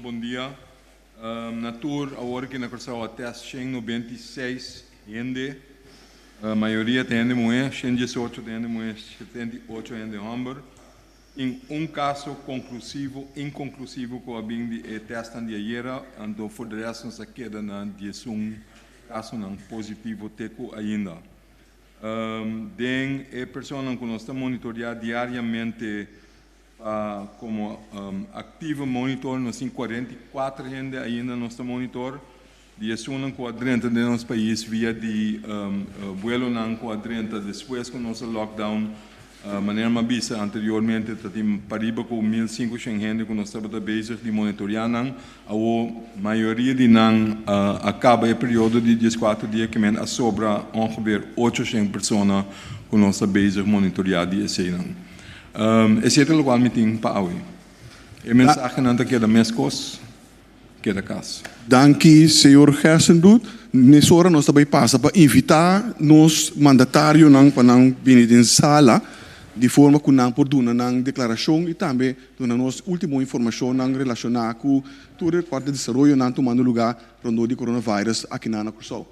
bon dia. Na tur, awor aki na Kòrsou a tèst 196 hende. Mayoria ta hende muhé, 118 ta hende muhé, 78 hende hòmber. Tin un kaso konklusivo, inkonklusivo ku a bin di e tèstnan di ayera, anto for de rèst nos a keda na 11 kasonan positivo te ku ainda. Den e personanan ku nos ta monitoreá diariamente pa komo actieve monitor nos tin 44 hende ainda nos ta monitor. Di esunnan ku a drenta den nos pais via di buelonan ku a drenta despues ku nos a lockdown, manera mi a bisa anteriormente ta tin pariba ku 1500 hende ku nos tabata bezig di monitoreá nan. Awor mayoria di nan a kaba e periodo di 14 dia ke men a sobra ongeveer 800 persona ku nos ta bezig monitoreá di eseinan. Esei ta lokual mi tin pa awe. E mensahenan ta keda meskos. Keda kas. Danki señor Gerstenbluth. Mesora nos ta bay pasa pa invita nos mandatarionan pa nan bini den sala di forma cu nan por duna nan declaracion y tambe duna nos ultimo informacionnan relaciona cu tur e parti desaroyonan tumando lugar rondó di coronavirus akinan na Corsou.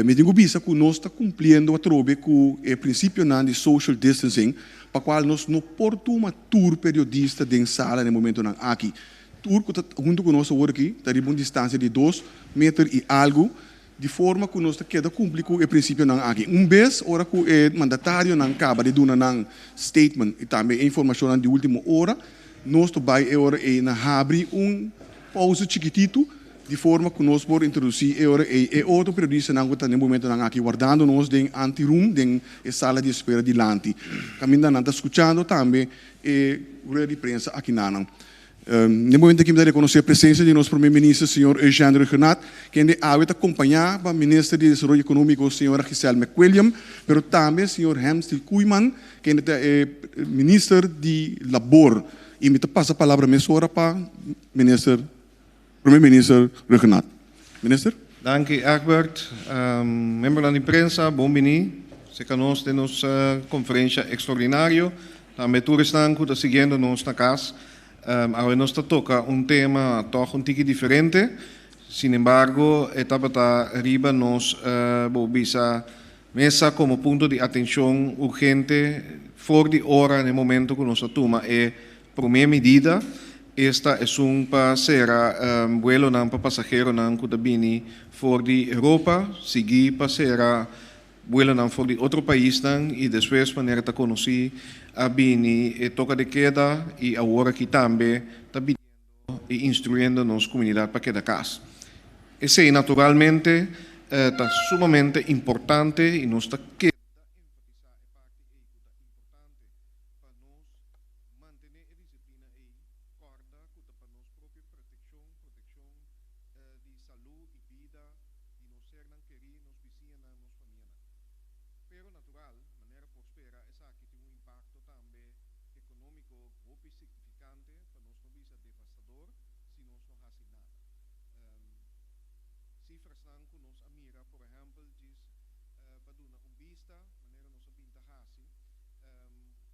Mi tin cu bisa cu nos ta cumpliendo atrobe cu e principionan di social distancing pa cual nos no por tuma tur periodista den sala na e momentonan aki. Tur cu ta hunto cu nos awor aki ta riba un distancia di 2 meter y algo di forma cu nos ta keda cumpli cu e principionan aki. Un bes ora cu e mandatarionan caba di duna nan statement y tambe e informacionnan di ultimo ora, nos ta bay e ora ey na habri un pauze chikitito di forma ku nos por introdusí e ora ei e otro periodistanan ku ta den momentonan aki wardando nos den anteroom, den e sala di espera dilanti, kaminda nan ta skuchando tambe e rueda di prensa akinanan. Den momento aki mi ta rekonosé presensia di nos Prome Minister señor Eugène Rhuggenaath, kende awe ta kompañá pa Minister di Desaroyo Ekonómiko señora Giselle McWilliam, pero tambe señor Hemstil Koeiman, kende ta e Minister di Labor. I mi ta pasa palabra mesora pa Minister. Prome Minister Rhuggenaath. Minister. Danki Egbert. Miembronan di prensa, bon bini serka nos den nos konferensha ekstraordinario. Tambe tur esnan ku ta siguiendo nos na kas. Awe nos ta toka un tema tòg un tiki diferente. Sin embargo, e tabata riba nos, bo bisa, mesa komo punto di atenshon urgente for di ora na e momento ku nos a tuma e Promé medida, esta esun pa sera buelonan pa pasaheronan ku ta bini for di Europa, sigui pa sera buelonan for di otro paisnan i despues manera ta konosí a bini e toka de keda i awor aki tambe ta pidiendo i instruyendo nos komunidat pa keda kas. Esei naturalmente ta sumamente importante i nos ta keda enfatisá e parti ei ku ta importante pa nos Mantené e disiplina ei, kòrda ku ta pa nos propio protekshon, protekshon di salú i bida di nos sernan kerí, nos bisiñanan, nos famianan. Pero natural, manera por spera, esaki tin un impakto tambe ekonómiko hopi signifikante, pa nos no bisa devastador, si nos no hasi nada. Sifrasnan ku nos a mira, por ehèmpel, djis pa duna un bista, manera nos a bin ta hasi,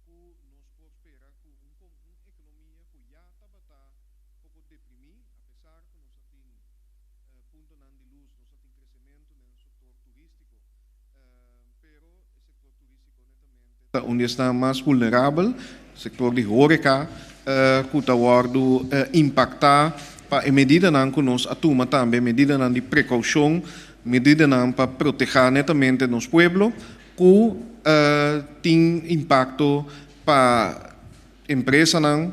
ku nos por spera ku un un ekonomia ku ya tabata poko deprimí, apesar ku nos a tin puntonan di lus, nos a tin kresementu den e sektor turístiko, pero e sektor turístiko netamente ta un di esnan mas vulnerabel, sektor di horeca ku ta wòrdu impaktá pa e medidanan ku nos a tuma tambe, medidanan di prekoushon, medidanan pa protehá netamente nos pueblo. Ku tin impakto pa empresanan,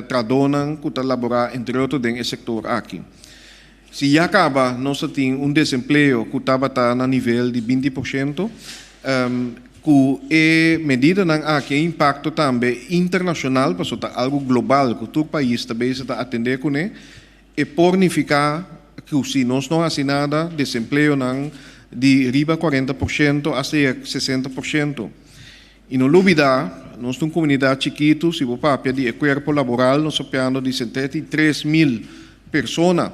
trahadónan ku ta laborá entre otro den e sektor aki. Si ya kaba nos ta tin un desempleo ku tabata na nivel di 20%, ku e medidanan aki e impakto tambe internashonal, pasobra ta algu global ku tur pais ta bezig ta atendé kuné, E por nifiká ku si nos no hasi nada, desempleonan di riba 40% hasta yega 60%. I no lubidá, nos ta un komunidat chikitu, si bo papia di e kuerpo laboral nos ta papiando di 73.000 persona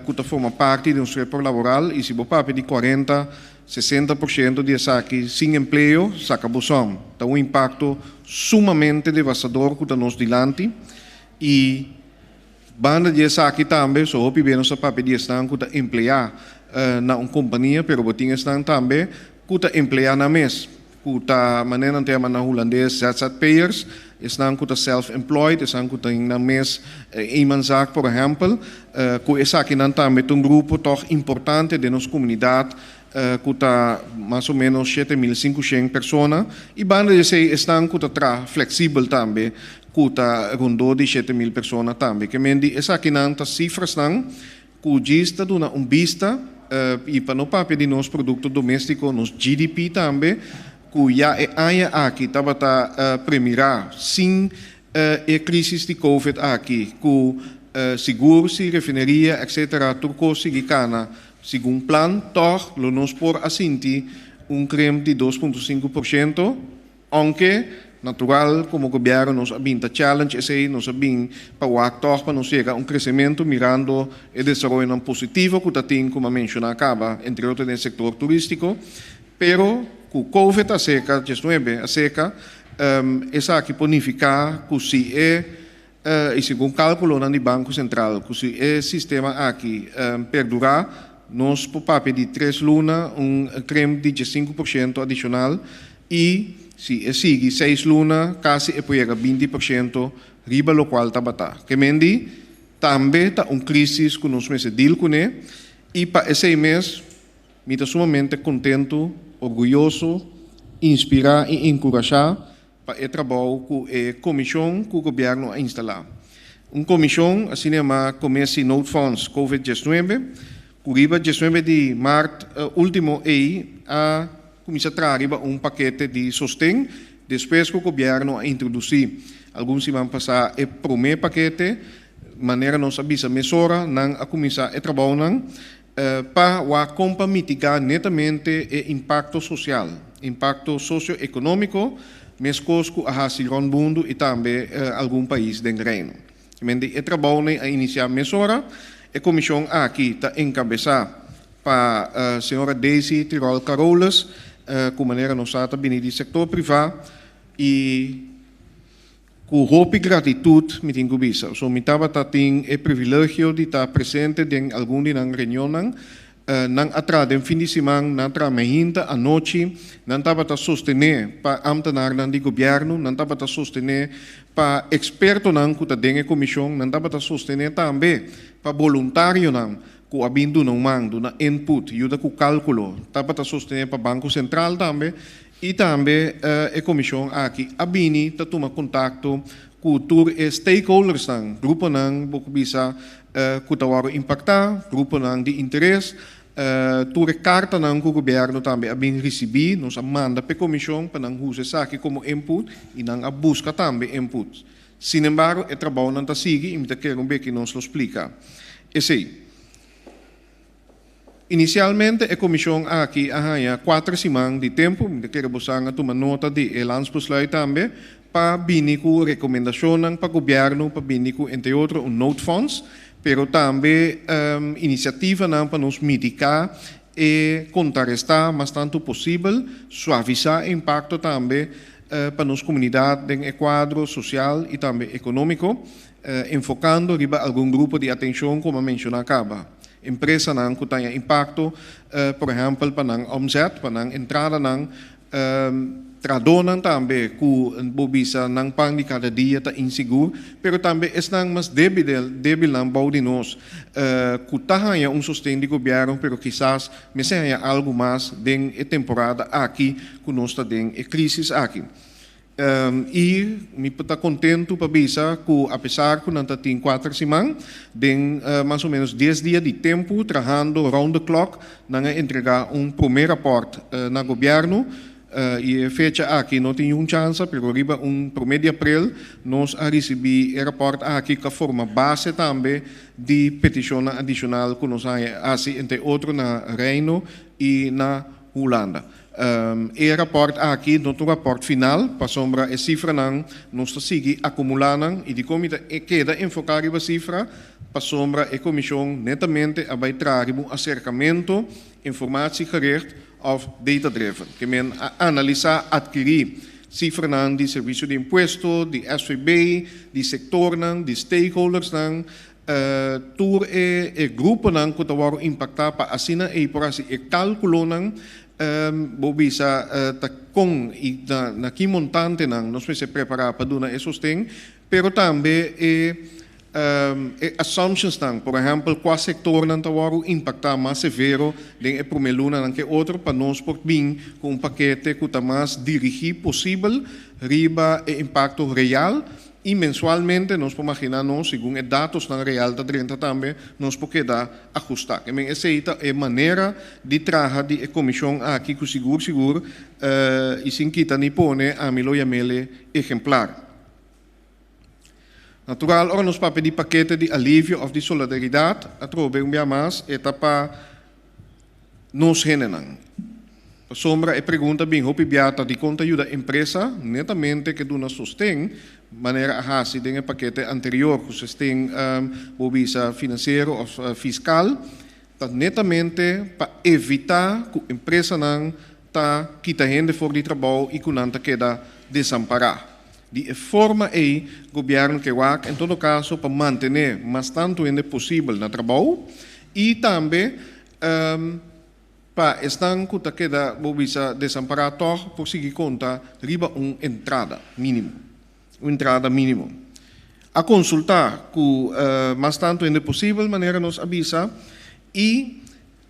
ku ta forma parti di nos kuerpo laboral i si bo papia di 40, 60% di esaki sin empleo, saka bo sòm. Ta un impakto sumamente devastador ku ta nos dilanti i. Banda di esaki tambe, so hopi bia nos ta papia di esnan ku ta empleá na un kompania, pero bo tin esnan tambe ku ta empleá nan mes, ku ta manera nan ta yama na hulandes ZZP'ers, esnan ku ta self-employed, esnan ku tin nan mes eenmanszaak por ehèmpel, ku esakinan tambe ta un grupo tòg importante den nos komunidat ku ta mas o ménos 7500 persona, i banda di esei esnan ku ta traha fleksibel tambe ku ta rondó di 7000 persona tambe. Ke men di esakinan ta sifrasnan ku djis ta duna un bista, i pa no papia di nos produkto doméstiko, nos GDP tambe, ku ya e aña aki tabata premirá sin e krísis di covid aki, ku sigur si refineria etcetera tur kos sigui kana Segun plan, tòg lo nos por a sinti un krimp di 2.5%, ounke, natural, komo gobièrnu nos a bin ta challenge esei, nos a bin pa wak tòg pa nos yega un kresementu mirando e desaroyonan positivo ku ta tin, komo a menshoná kaba, entre otro den e sektor turístiko. Pero ku Covid a seka, 19 a seka, esaki por nifiká ku si e I segun kalkulonan di Banko Sentral ku si e sistema aki perdurá, nos por papia di tres luna un krimp di 15% adishonal i si e sigui 6 luna kasi e por yega 20% riba lokual tabata. Ke men di, tambe ta un krísis ku nos mester dil kuné i pa esei mes mi ta sumamente kontentu, orguyoso, inspirá i enkurashá pa e trabou ku e komishon ku gobièrnu a instalá. Un komishon, asina yamá Commissie Noodfonds Covid 19, ku riba 19 di mart último ei a kuminsá traha riba un pakete di sosten despues ku gobièrnu a introdusí algun siman pasá e promé pakete. Manera nos a bisa mesora, nan a kuminsá e trabounan pa wak kon pa mitigá netamente e impakto sosial, impakto sosioekonómiko, meskos ku a hasi rònt mundu i tambe algun pais den Reino. Mende e trabounan a inisiá mesora. E komishon aki ta enkabesá pa señora Daisy Tirol Carolus, ku manera nos sa ta bini di sektor privá i Ku hopi gratitut mi tin ku bisa, so mi tabata tin e privilegio di ta presente den algun di nan reunionnan. Nan a traha den fin di siman, nan a traha mainta, anochi, nan tabata sostené pa ámtenarnan di gobièrnu, nan tabata sostené pa ekspertonan ku ta den e komishon, nan tabata sostené tambe pa boluntarionan ku a bin duna un man, duna input, yuda ku kálkulo, tabata sostené pa Banko Sentral tambe. I tambe e komishon aki a bini ta tuma kontakto ku tur e stakeholdersnan, gruponan bo ku bisa ku ta wòrdu impaktá, gruponan di interes. Tur e kartanan ku gobièrnu tambe a bin risibí, nos a manda pa e komishon pa nan usa esaki komo input i nan a buska tambe input. Sinembargo e trabounan ta sigui i mi ta kere un beki nos lo splika esei. Inisialmente e komishon aki a haña kuater siman di tempu, mi ta kere bosan a tuma nota di e landsbesluit tambe, pa bini ku rekomendashonnan pa gobièrnu pa bini ku entre otro un noodfonds, pero tambe inisiativanan pa nos mitiká e kontrarestá mas tantu posibel, suavisá e impakto tambe pa nos komunidat den e kuadro sosial i tambe ekonómiko, enfokando riba algun grupo di atenshon komo a menshoná kaba. Empresanan ku ta haña impakto, por ehèmpel pa nan omzet, pa nan entradanan, trahadónan tambe ku bo bisa nan pan di kada dia ta insigur, pero tambe esnan mas débilnan bou di nos ku ta haña un sosten di gobièrnu pero kisas mester haña algu mas den e temporada aki ku nos ta den e krísis aki. I mi por ta kontentu pa bisa ku apesar ku nan ta tin kuater siman, den mas o ménos 10 dia di tempu trahando round the clock, nan a entregá un promé rapòrt na gobièrnu. I e fecha aki no tin yun chansa, pero riba un promé di aprel nos a risibí e rapòrt aki ku a forma base tambe di petishonnan adishonal ku nos a haña hasi entre otro na Reino i na Hulanda. E rapòrt aki no ta un rapòrt final, pasobra e sifranan nos ta sigui akumulá nan i dikon mi ta keda enfoká riba sifra, pasobra e komishon netamente a bai traha riba un aserkamentu informatiegericht òf data-driven. Ke men a analisá, atkirí sifranan di Servisio di Impuesto, di SVB, di sektornan, di stakeholdersnan. Tur e e gruponan ku ta wòrdu impaktá pa asina ei por hasi e kálkulonan, bo bisa ta kon i na na ki montantenan nos mester prepará pa duna e sosten, pero tambe e e assumptionsnan, por ehèmpel kua sektornan ta wòrdu impaktá mas severo den e promé lunanan ke otro pa nos por bin ku un pakete ku ta mas dirigí posibel riba e impakto real. I mensualmente nos por maginá nos, segun e datosnan real ta drenta tambe, nos por keda ahustá. Ke men esei ta e manera di traha di e komishon aki ku sigur sigur i sin kita ni pone ami lo yam'ele ehemplar. Natural ora nos papia di pakete di alivio òf di solidaridat, atrobe un bia mas e ta pa nos hendenan. Pasobra e pregunta bin hopi bia ta dikon ta yuda empresa netamente ke duna sosten manera a hasi den e pakete anterior ku sosten bo bisa finansiero òf fiskal ta netamente pa evitá ku empresanan ta kita hende for di trabou i ku nan ta keda desampará. Di e forma ei gobièrnu ke wak en todo kaso pa mantené mas tantu hende posibel na trabou i tambe Pa esnan ku ta keda bo bisa desampará tòg por sigui konta riba un entrada mínimo. Un entrada mínimo. A konsultá ku mas tantu hende posibel manera nos a bisa i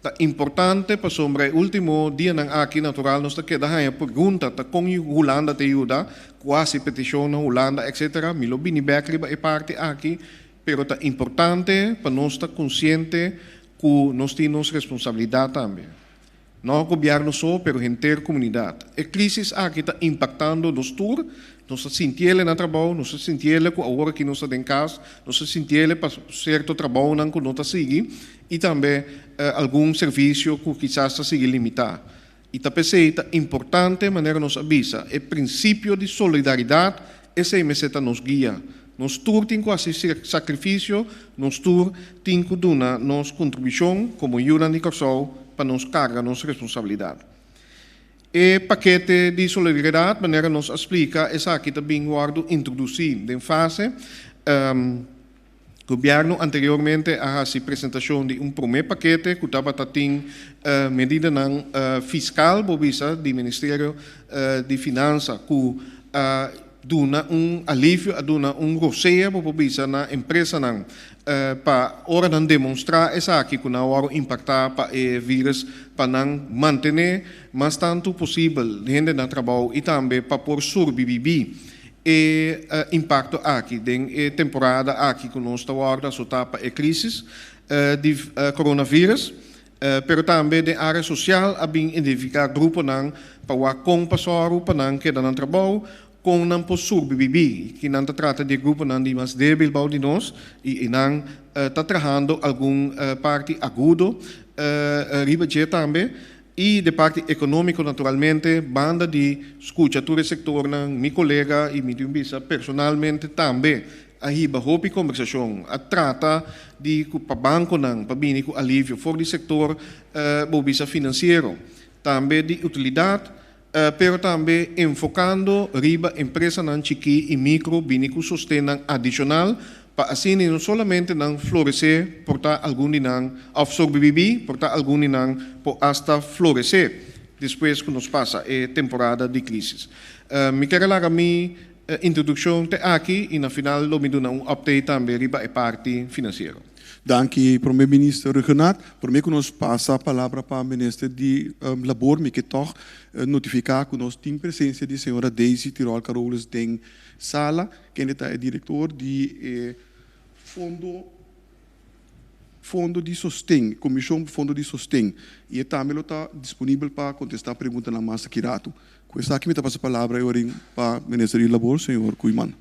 ta importante pasobra e último dianan aki natural nos ta keda haña pregunta ta kon Hulanda ta yuda, ku hasi petishon na Hulanda etcetera. Mi lo bini bèk riba e parti aki pero ta importante pa nos ta konsiente Ku nos tin nos responsabilidat tambe. No gobièrnu so, pero henter komunidat. E krísis aki ta impaktando nos tur. Nos ta sintiele na trabou, nos ta sintiele ku awor aki nos ta den kas, nos ta sintiele pa sierto trabounan ku no ta sigui i tambe algun servisio ku kisas ta sigui limitá. I ta p'esei ta importante, manera nos a bisa, e prinsipio di solidaridat, esei mester ta nos guia. Nos tur tin ku hasi sakrifisio, nos tur tin ku duna nos kontribushon komo yunan di Kòrsou pa nos karga nos responsabilidat. E pakete di solidaridat, manera nos a splika, esaki ta bin wòrdu introdusí den fase. Gobièrnu anteriormente a hasi presentashon di un promé pakete ku tabata tin medidanan fiskal, bo bisa, di Ministerio di Finansa ku a duna un alivio, a duna un rosea, bo por bisa, na empresanan pa ora nan demonstrá esaki ku nan a wòrdu impaktá pa e vírus pa nan mantené mas tantu posibel hende na trabou i tambe pa por surbibibí. E impakto aki den e temporada aki ku nos ta wòrdu asotá pa e krísis di coronavirus, pero tambe den área sosial a bin identifiká gruponan pa wak kon pa sòru pa nan keda nan trabou, kon nan por surbibibí. I kinan ta trata di e gruponan di mas débil bou di nos i einan ta trahando algun parti agudo riba dje tambe. I de parti ekonómiko naturalmente, banda di skucha tur e sektornan, mi kolega i mi tin bisa personalmente tambe a hiba hopi kombersashon, a trata di ku pa bankonan pa bini ku alivio for di sektor bo bisa finansiero, tambe di utilidat, pero tambe enfokando riba empresanan chikí i mikro bini ku sostennan adishonal pa asina no solamente nan floresé, por ta algun di nan, òf sorbibibí, por ta algun di nan por asta floresé despues ku nos pasa e temporada di krísis. Mi ker a laga mi introdukshon te aki i na final lo mi duna un update tambe riba e parti finansiero. Danki Prome Minister Rhuggenaath. Prome ku nos pasa palabra pa Minister di Labor mi ke tòg notifiká ku nos tin presensia di señora Daisy Tirol Carolus den sala. Kende ta e direktor di e fondo Fondo di Sosten, Komishon pa Fondo di Sosten, i e tambe lo ta disponibel pa kontestá preguntanan mas aki ratu. Ku esaki mi ta pasa palabra e orin pa Minister di Labor, señor Koeiman.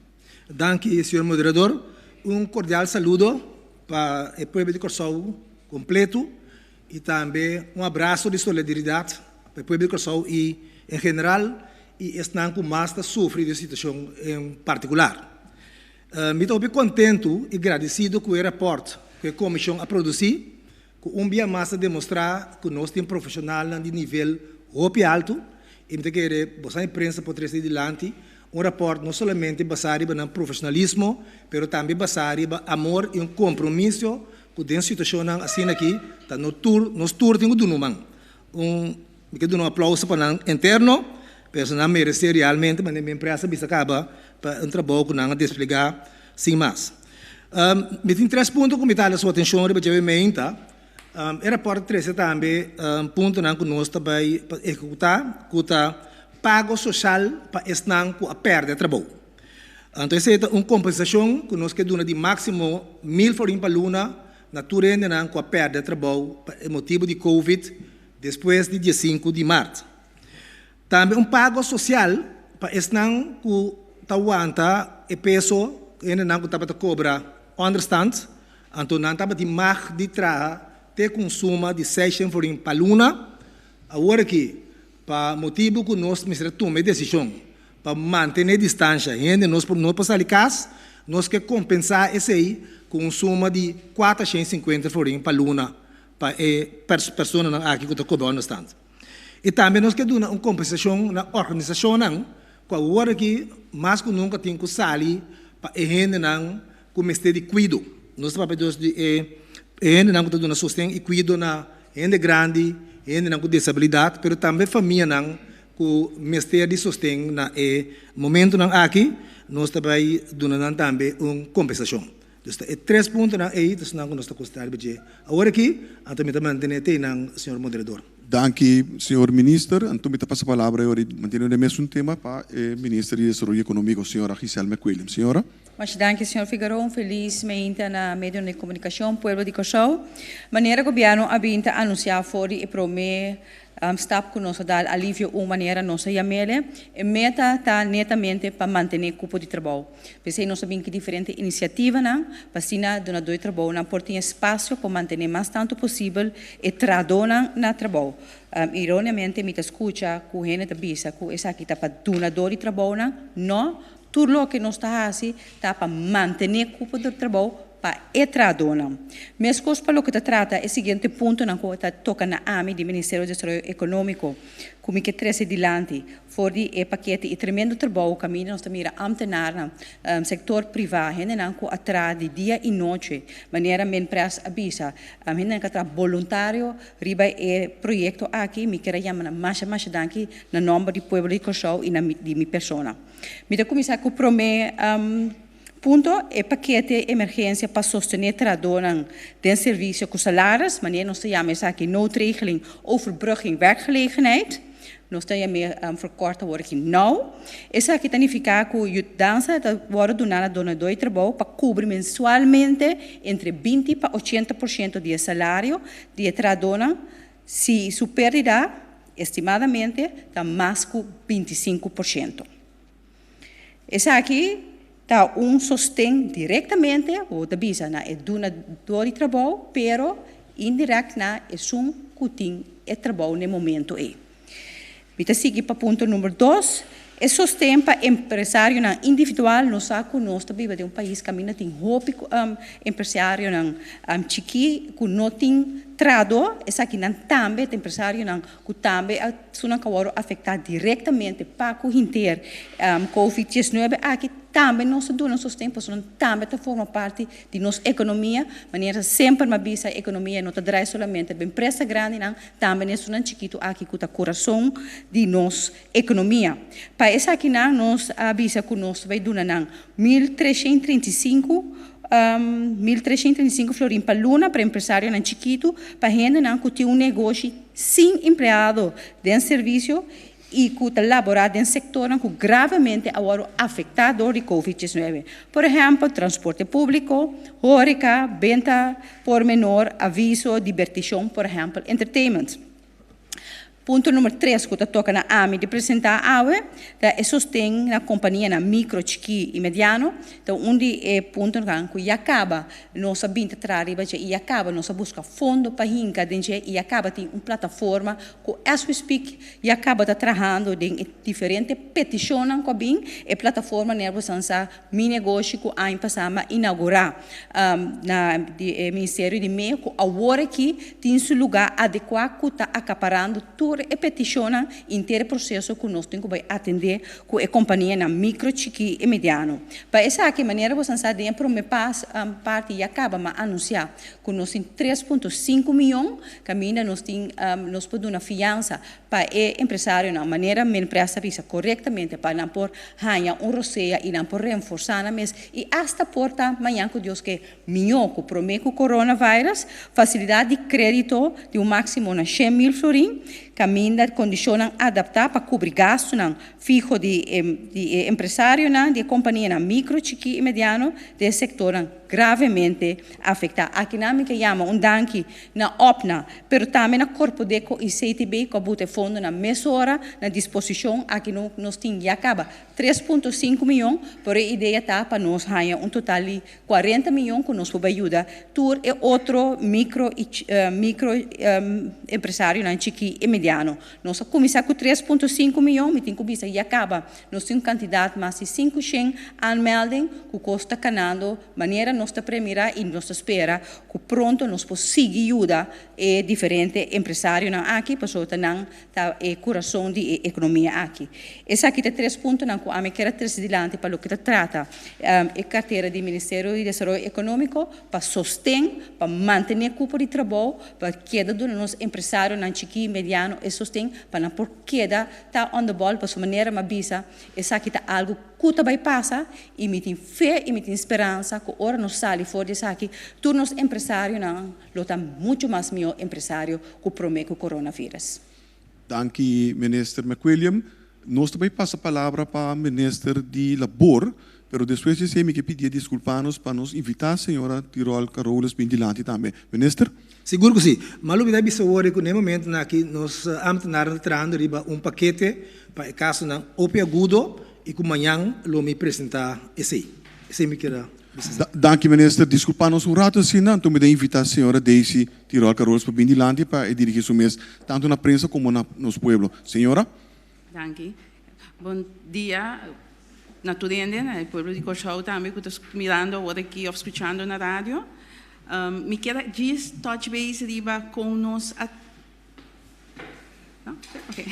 Danki, señor moderador. Un kordial saludo pa e pueblo di Kòrsou kompletu i tambe un abraso di solidaridat pa e pueblo di Kòrsou i en general i esnan ku mas ta sufri di e situashon en partikular. Mi ta hopi kontentu i gradisido ku e rapòrt ku e komishon a produsí, ku un bia mas ta demostrá ku nos tin profeshonalnan di nivel hopi altu i mi ta kere bosan e prensa por trese dilanti. Un rapòrt no solamente basá riba nan profeshonalismo, pero tambe basá riba amor i un kompromiso ku den situashonnan asina aki ta no tur, nos tur tin ku duna un man. Un, mi ke duna un aplauso pa nan interno, pero nan meresé realmente, manera mi empresa a bisa kaba, pa un trabou ku nan a desplegá sin mas. Mi tin tres punto ku mi ta hala su atenshon riba dje meinta. E rapòrt ta trese tambe puntonan ku nos ta bai pa ehekutá ku ta pago soshal pa esnan ku a pèrdè trabou. Anto esei ta un kompensashon ku nos ke duna di máksimo mil florin pa luna na tur hendenan ku a pèrdè trabou pa e motibu di covid despues di diesinku di mart. Tambe un pago sosial pa esnan ku ta wanta e peso, hendenan ku tabata kobra ònderstand, anto nan tabatin mag di traha te ku un suma di seishent florin pa luna. Awor aki, pa motibu ku nos mester a tuma e desishon pa mantené distansha, hende nos por no por sali kas, nos ke kompensá esei ku un suma di kuatershen sinkuenta florin pa luna pa e personanan aki ku ta kobra ònderstand. I tambe nos ke duna un kompensashon na organisashonnan ku awor aki mas ku nunka tin ku sali pa e hendenan ku mester di kuido. Nos ta papia dus di e hendenan ku ta duna sosten i kuido na hende grandi, hendenan ku desabilidat, pero tambe famianan ku mester di sosten na e momentunan aki, nos ta bai duna nan tambe un kompensashon. Dus ta e tres puntonan ei ta esnan ku nos ta konsiderá riba dje awor aki, anto mi ta mantené te einan, señor moderador. Danki, señor Minister. Anto mi ta pasa palabra e ora di mantené den mesun tema pa e Minister di Desaroyo Ekonómiko, señora Giselle McWilliams. Señora. Masha danki, señor Figaroa. Un felis meinta na medionan di komunikashon, pueblo di Kòrsou. Manera gobièrnu a bin ta anunsiá for di e promé Stap ku nos a dal alivio un manera nos a yam'ele. E meta ta netamente pa mantené kupo di trabou. P'esei nos a bin ku diferente inisiativanan pa asina dunadó di trabounan por tin espasio pa mantené mas tantu posibel e trahadónan na trabou. Ironiamente mi ta skucha ku hende ta bisa ku esaki ta pa dunadó di trabounan. No, tur loke nos ta hasi ta pa mantené kupo di trabou pa e trahadónan. Meskos pa loke ta trata e siguiente puntonan ku ta toka na ami di Ministerio di Desaroyo Ekonómiko ku mi ke trese dilanti for di e pakete i tremendo trabou kaminda nos ta mira ámtenarnan, sektor privá, hendenan ku a traha di dia i nochi, manera Minpres a bisa, hendenan ku a traha boluntario riba e proyekto aki, mi kier a yama nan masha masha danki na nòmber di pueblo di Kòrsou i na di mi persona. Mi ta kuminsá ku promé. Punto, E pakete emergensia pa sostené trahadónan den servisio ku salaris, manera nos ta yama esaki noodregeling overbrugging werkgelegenheid, nos ta yam'é verkort awor aki now. Esaki ta nifiká ku yudansa ta wòrdu duná na donadó di trabou pa kubri mensualmente entre 20 pa 80% di e salario di e trahadónan si su pérdida estimadamente ta mas ku 25%. Esaki ta un sosten direktamente, bo ta bisa na e dunadó di trabou, pero indirèkt na esun ku tin e trabou na e momento ei. Mi ta sigui pa punto number dos, e sosten pa empresarionan individual. Nos sa ku nos ta biba den un pais kaminda tin hopi empresarionan chikí ku no tin trahadó, esakinan tambe ta empresarionan ku tambe a sunan ka wòrdu afektá direktamente pa ku hinter Covid 19 aki, tambe nos ta duna sosten pasobra nan tambe ta forma parti di nos ekonomia. Manera semper mi a bisa ekonomia no ta drai solamente pa empresa grandinan, tambe na esunnan chikitu aki ku ta kurason di nos ekonomia. Pa esakinan nos a bisa ku nos ta bai duna nan 1335, 1335 florin pa luna pa empresarionan chikitu, pa hendenan ku tin un negoshi sin empleado den servisio i ku ta laborá den sektornan ku gravemente a wòrdu afektá dor di Covid 19. Por ehèmpel, transporte públiko, hóreka, benta por menor, aviso, dibertishon, por ehèmpel, entertainment. Punto number tres ku ta toka na ami di presentá awe ta e sosten na kompanianan mikro, chikí i mediano. Ta un di e puntonan ku ya kaba nos a bin ta traha riba dje i ya kaba nos a buska fondo pa hinka den dje i ya kaba tin un plataforma ku as we speak ya kaba ta trahando den e diferente petishonnan ku a bin. E plataforma Nervosan sa Mi Negoshi ku aña pasá m'a inaugurá na di e Ministerio di Medio ku awor aki tin su lugá adekuá ku ta akaparando tur. tur e petishonnan i e proseso ku nos tin ku bai atendé ku e kompanianan mikro, chikí i mediano. Pa esaki manera boso sa, den promé pas parti ya kaba m'a anunsiá ku nos tin 3.5 mion, kaminda nos tin nos por duna fiansa pa e empresarionan, manera Minpres a bisa korektamente, pa nan por haña un rosea i nan por reforsá nan mes i hasta por ta mañan, ku Dios ke, mihó ku promé ku coronavirus, fasilidat di krédito di un máksimo na 100 mil florin, kaminda kondishonnan adaptá pa kubri gastunan fiho di empresarionan, di kompanianan mikro, chikí i mediano, di sektornan gravemente afektá. Akinan mi ke yama un danki na OPNA, pero tambe na Korpodeko i CTB, ku a buta fondonan mesora na disposishon. Aki no, nos tin ya kaba 3.5 mion, pero e idea ta pa nos haña un total di 40 mion ku nos por yuda tur e otro mikro i mikro empresarionan chikí i mediano. Nos a kuminsá ku 3.5 mion, mi tin ku bisa ya kaba nos tin kantidat mas di 500 aanmelding, ku kos ta kanando manera nos ta premirá i nos ta spera ku pronto nos por sigui yuda e diferente empresarionan aki, pasobra nan ta e kurason di ekonomia aki. Esaki ta tres puntonan ku ami ke trese dilanti pa loke ta trata e kartera di Ministerio di Desaroyo Ekonómiko pa sosten, pa mantené kupo di trabou, pa keda duna nos empresarionan chikí, mediano e sosten, pa nan por keda ta on the ball, pa su manera m'a bisa, esaki ta algu ku ta bai pasa i mi tin fe i mi tin speransa ku ora nos sali for di esaki, tur nos empresarionan lo ta muchu mas mihó empresario ku promé ku coronavirus. Danki, Minister McWilliam. Nos tambe ta pasa palabra pa Minister di Labor, pero despues di esei mi ke pidi diskulpa nos pa nos invitá señora Tirol Carolus bin dilanti tambe. Minister? Sigur ku si. Ma lubidá bisa ku na momento aki nos ambtenaren ta trahando riba un pakete pa e kasonan hopi agudo i ku mañan lo mi presentá esei. Esei mi ke bisa. Danki, Minister. Diskulpa nos un ratu asina, anto mi ta invitá señora Daisy Tirol Carolus pa bin dilanti pa dirigí su mes tantu na prensa komo na nos pueblo. Señora? Danki. Bon dia na tur hende, na pueblo di Kòrsou tambe, ku ta mirando awor aki òf skuchando na radio. Mi ke just touch base riba kon nos a, no? Okay.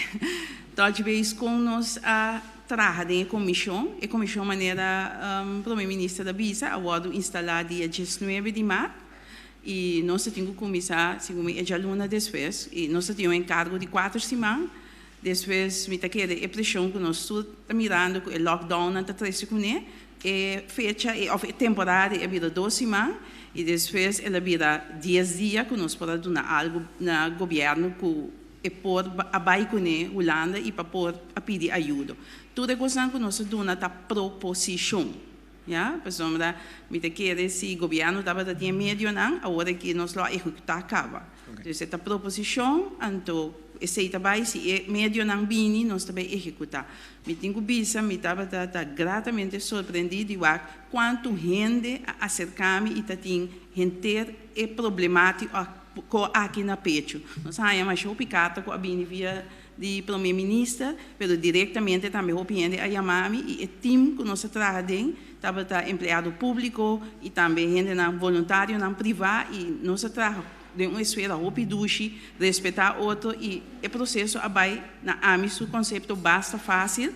Touch base kon nos a traha den komishon. E komishon, manera promé minister a bisa, a wòrdu instalá dia 19 di mart i nos tin ku kuminsá segun e djaluna despues i nos tin un enkargo di 4 siman. Despues mi ta kere e preshon ku nos ta mirando ku e lockdown ta trese kuné, e fecha e òf e temporada a bira 2 siman i despues el a bira 10 dia ku nos por duna algu na gobièrnu ku e por a bai kuné Hulanda i pa por a pidi ayudo. Tur e kosnan ku nos duna ta proposishon. Ja, pasobra mi ta kere si gobièrnu tabata tin medionan, awor aki nos lo ehekutá kaba. Dus e ta proposishon, anto esei ta bai, si e medionan bini, nos ta bai ehekutá. Mi tin ku bisa, mi tabata ta gratamente sorprendí di wak kuantu hende a aserká mi i ta tin henter e problemátika aki na pechu. Nos haña masha hopi karta ku a bini via di promé minister, pero direktamente tambe hopi hende a yama mi i e team ku nos a traha den tabata empleado públiko i tambe hendenan voluntarionan privá i nos a traha den un esfera hopi dushi, respetá otro i e proseso a bai na ami su konsepto basta fásil,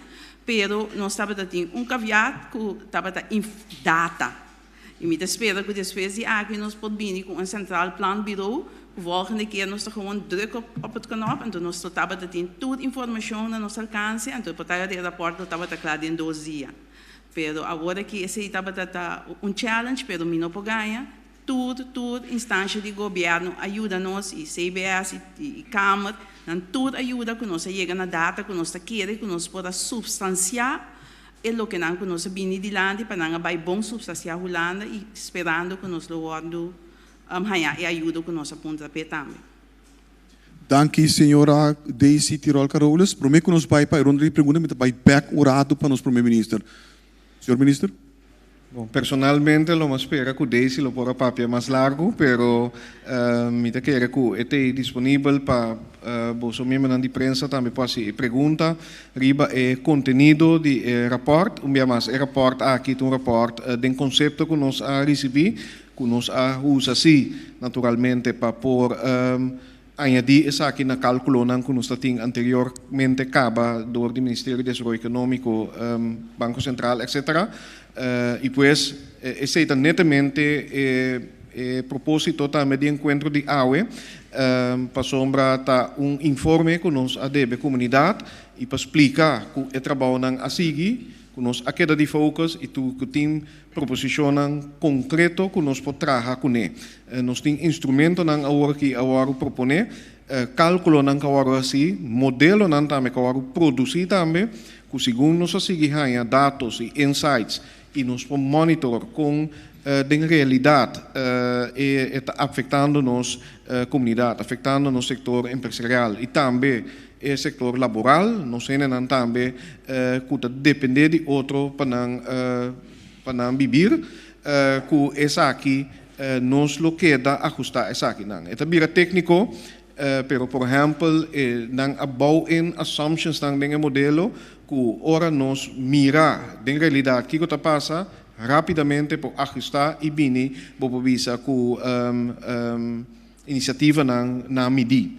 pero nos tabata tin un caveat ku tabata data. I mi ta spera ku despues di aki nos por bini ku un centraal planbureau. Volgende keer nos ta gewoon druk op het knop en nos tabata tin tur informashon na nos alkanse en por ta e rapport tabata kla den 2 dia. Pero awor aki esei tabata ta un challenge, pero mi no por gaña. Tur instansia di gobièrnu a yuda nos i CBS i Kamer, nan tur a yuda ku nos a yega na data ku nos ta kere ku nos por supstansiá e loke nan ku nos bini dilanti pa nan bai bon supstansiá Hulanda i sperando ku nos lo wòrdu haña e ayudo ku nos a puntra p'e tambe. Danki, señora Daisy Tirol Carolus. Promé ku nos bai pa e ronda di pregunta, mi ta bai bèk un ratu pa nos promé minister. Señor minister? Bon, personalmente lo m'a spera ku Daisy lo por a papia mas largu, pero mi ta kere ku e ta disponibel pa boso miembronan di prensa tambe por hasi pregunta riba e kontenido di e rapport. Un bia mas, e rapport aki ta un rapport den konsepto ku nos a risibí, ku nos a usa si, naturalmente, pa por. Añadí esaki na kálkulonan ku nos ta tin anteriormente kaba dor di Ministerio di Desaroyo Ekonómiko, Banko Sentral, etc. I pues esei ta netamente e propósito tambe di enkuentro di awe, pasobra ta un informe ku nos a debe komunidat i pa splika ku e trabounan a sigui, ku nos a keda di focus i tur ku tin Proposishonnan konkreto ku nos por traha kuné. Nos tin instrumentonan awor ki a wòrdu proponé, kálkulonan ku a wòrdu hasí, modelonan tambe ku a wòrdu produsí tambe, ku segun nos a sigui haña datos i insights i nos por monitor kon den realidat e ta afektando nos komunidat, afektando nos sektor empresarial i tambe e sektor laboral, nos hendenan tambe ku ta dependé di otro pa nan pa nan bibir, ku esaki nos lo keda ahustá esakinan. E ta bira tékniko, pero por ehèmpel e nan a bou in assumptionsnan den e modelo ku ora nos mira den realidat kiko ta pasa, rápidamente por ahustá i bini bo por bisa ku inisiativanan na midí.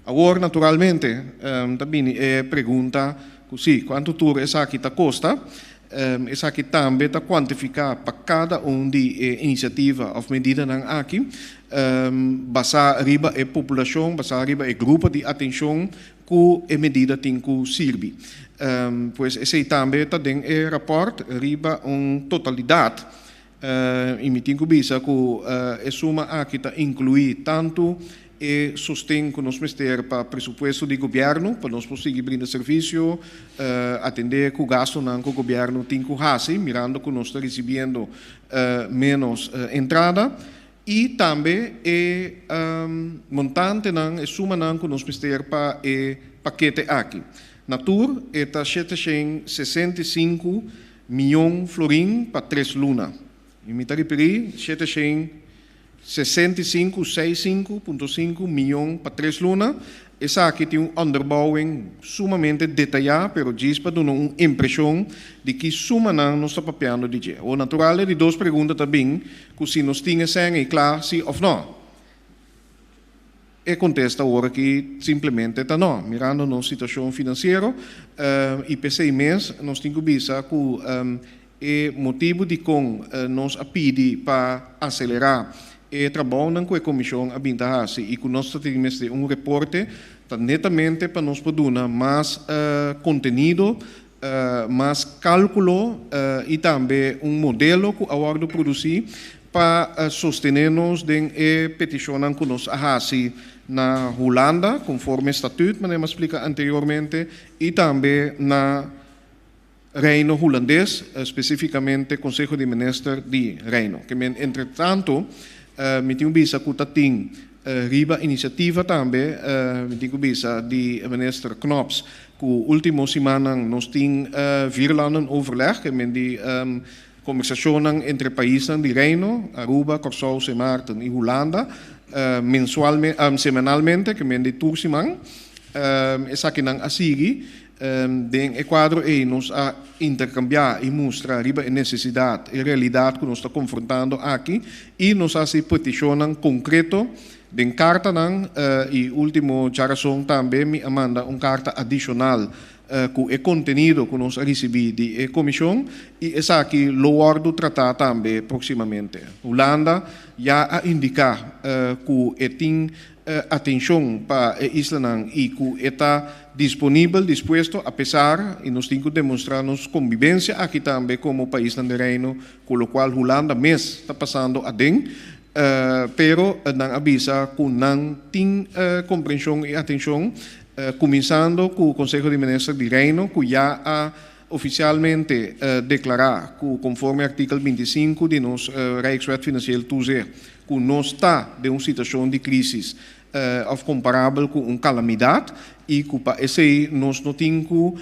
Awor, naturalmente, ta bini e pregunta ku si, kuantu tur esaki ta kosta? Esaki tambe ta kuantifiká pa kada un di e inisiativa òf medidanan aki, basá riba e populashon, basá riba e grupo di atenshon ku e medida tin ku sirbi. Pues esei tambe ta den e rapòrt riba un totalidat. I mi tin ku bisa ku e suma aki ta inkluí tantu e sosten ku nos mester pa presupuesto di gobièrnu pa nos por sigui brinda servisio, atendé ku gastunan ku gobièrnu tin ku hasi mirando ku nos ta risibiendo ménos entrada, i tambe e montantenan, e sumanan ku nos mester pa e pakete aki. Na tur e ta 765 Mion florin pa tres luna. I mi ta ripirí, 765, 65.5, mion pa tres luna. Esaki tin un onderbouwing sumamente detayá, pero djis pa duna un impreshon di ki sumanan nos ta papiando di dje. Awor, natural e di dos pregunta ta bin ku si nos tin e sèn ei kla, si òf nò. E kontesta awor aki simplemente ta no. Mirando nos situashon finansiero i p'esei mes nos tin ku bisa ku e motibu dikon nos a pidi pa aselerá e trabounan ku e komishon a bin ta hasi i ku nos ta tin mester un reporte ta netamente pa nos por duna mas kontenido, mas kálkulo i tambe un modelo ku a wòrdu produsí pa sostené nos den e petishonnan ku nos a hasi na Hulanda konforme statüt, manera mi a splika anteriormente, i tambe na Reino Hulandes, spesífikamente Konseho di Minister di Reino. Ke men entretantu mi tin ku bisa ku ta tin riba inisiativa tambe, mi tin ku bisa di Minister Knops, ku último simannan nos tin vierlandenoverleg, ke men di Kombersashonnan entre paisnan di Reino, Aruba, Kòrsou, Sint Maarten i Hulanda, mensualme, semanalmente, ke men di tur siman. Esakinan a sigui. Den e kuadro ei nos a interkambiá i mustra riba e nesesidat, e realidat ku nos ta konfrontando aki i nos a hasi petishonnan konkreto den kartanan i último djarason tambe mi a manda un karta adishonal ku e kontenido ku nos a risibí di e komishon i esaki lo wòrdu tratá tambe próksimamente. Hulanda ya a indiká ku e tin atenshon pa e islanan i ku e ta disponibel, dispuesto, apesar i nos tin ku demostrá nos kombibensia aki tambe komo paisnan den Reino ku lokual Hulanda mes ta pasando aden, pero nan a bisa ku nan tin komprenshon i atenshon Kuminsando ku Konseho di Minister di Reino ku ya a ofisialmente deklará ku konforme artikel 25 di nos Rijkswet Financieel Toezicht ku nos ta den un situashon di krisis òf komparabel ku un kalamidat i ku pa esei nos no tin ku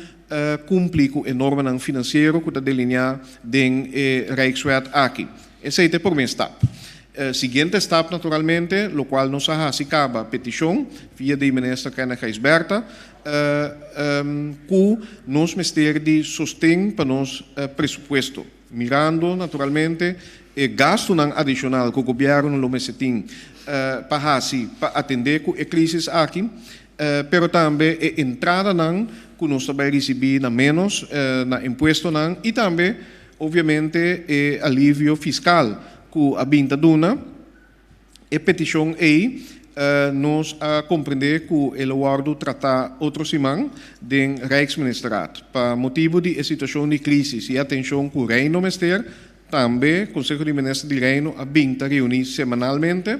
kumpli ku e normanan finansiero ku ta delineá den e Rijkswet aki. Esei ta e promé stap. Siguiente stap naturalmente, locual nos a haci caba peticion via di Minister Kenneth Gijsbertha, cu nos mester di sosten pa nos presupuesto, mirando naturalmente e gastunan adishonal ku gobièrnu lo mester tin pa hasi pa atendé ku e krísis aki, pero tambe e entradanan ku nos ta bai risibí na ménos na impuestonan i tambe obviamente e alivio fiskal ku a bin ta duna. E petishon ei nos a komprendé ku e lo wòrdu tratá otro siman den Rijksministerraad. Pa motibu di e situashon di krísis i e atenshon ku Reino mester, tambe Konseho di Minister di Reino a bin ta reuní semanalmente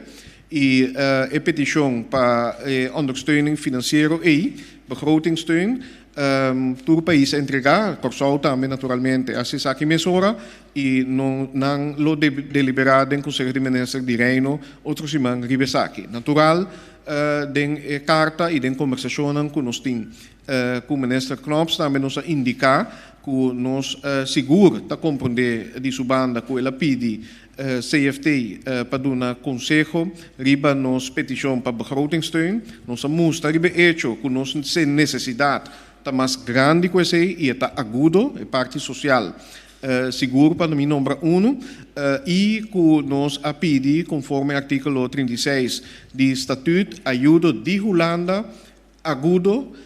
i e petishon pa e ondersteuning finansiero ei, begrotingssteun, tur pais a entregá, Kòrsou tambe naturalmente a hasi esaki mesora. I no nan lo deliberá den Konseho di Minister di Reino otro siman riba esaki. Natural, den e karta i den kombersashonnan ku nos tin ku Minister Knops tambe nos a indiká ku nos sigur ta komprondé di su banda ku el a pidi CFT pa duna konseho riba nos petishon pa begrotingssteun. Nos a mustra riba e echo ku nos nesesidat ta mas grandi ku esei i e ta agudo, e parti sosial. Sigur pa mi nombra unu, i ku nos a pidi konforme artíkulo 36 di Statüt ayudo di Hulanda agudo,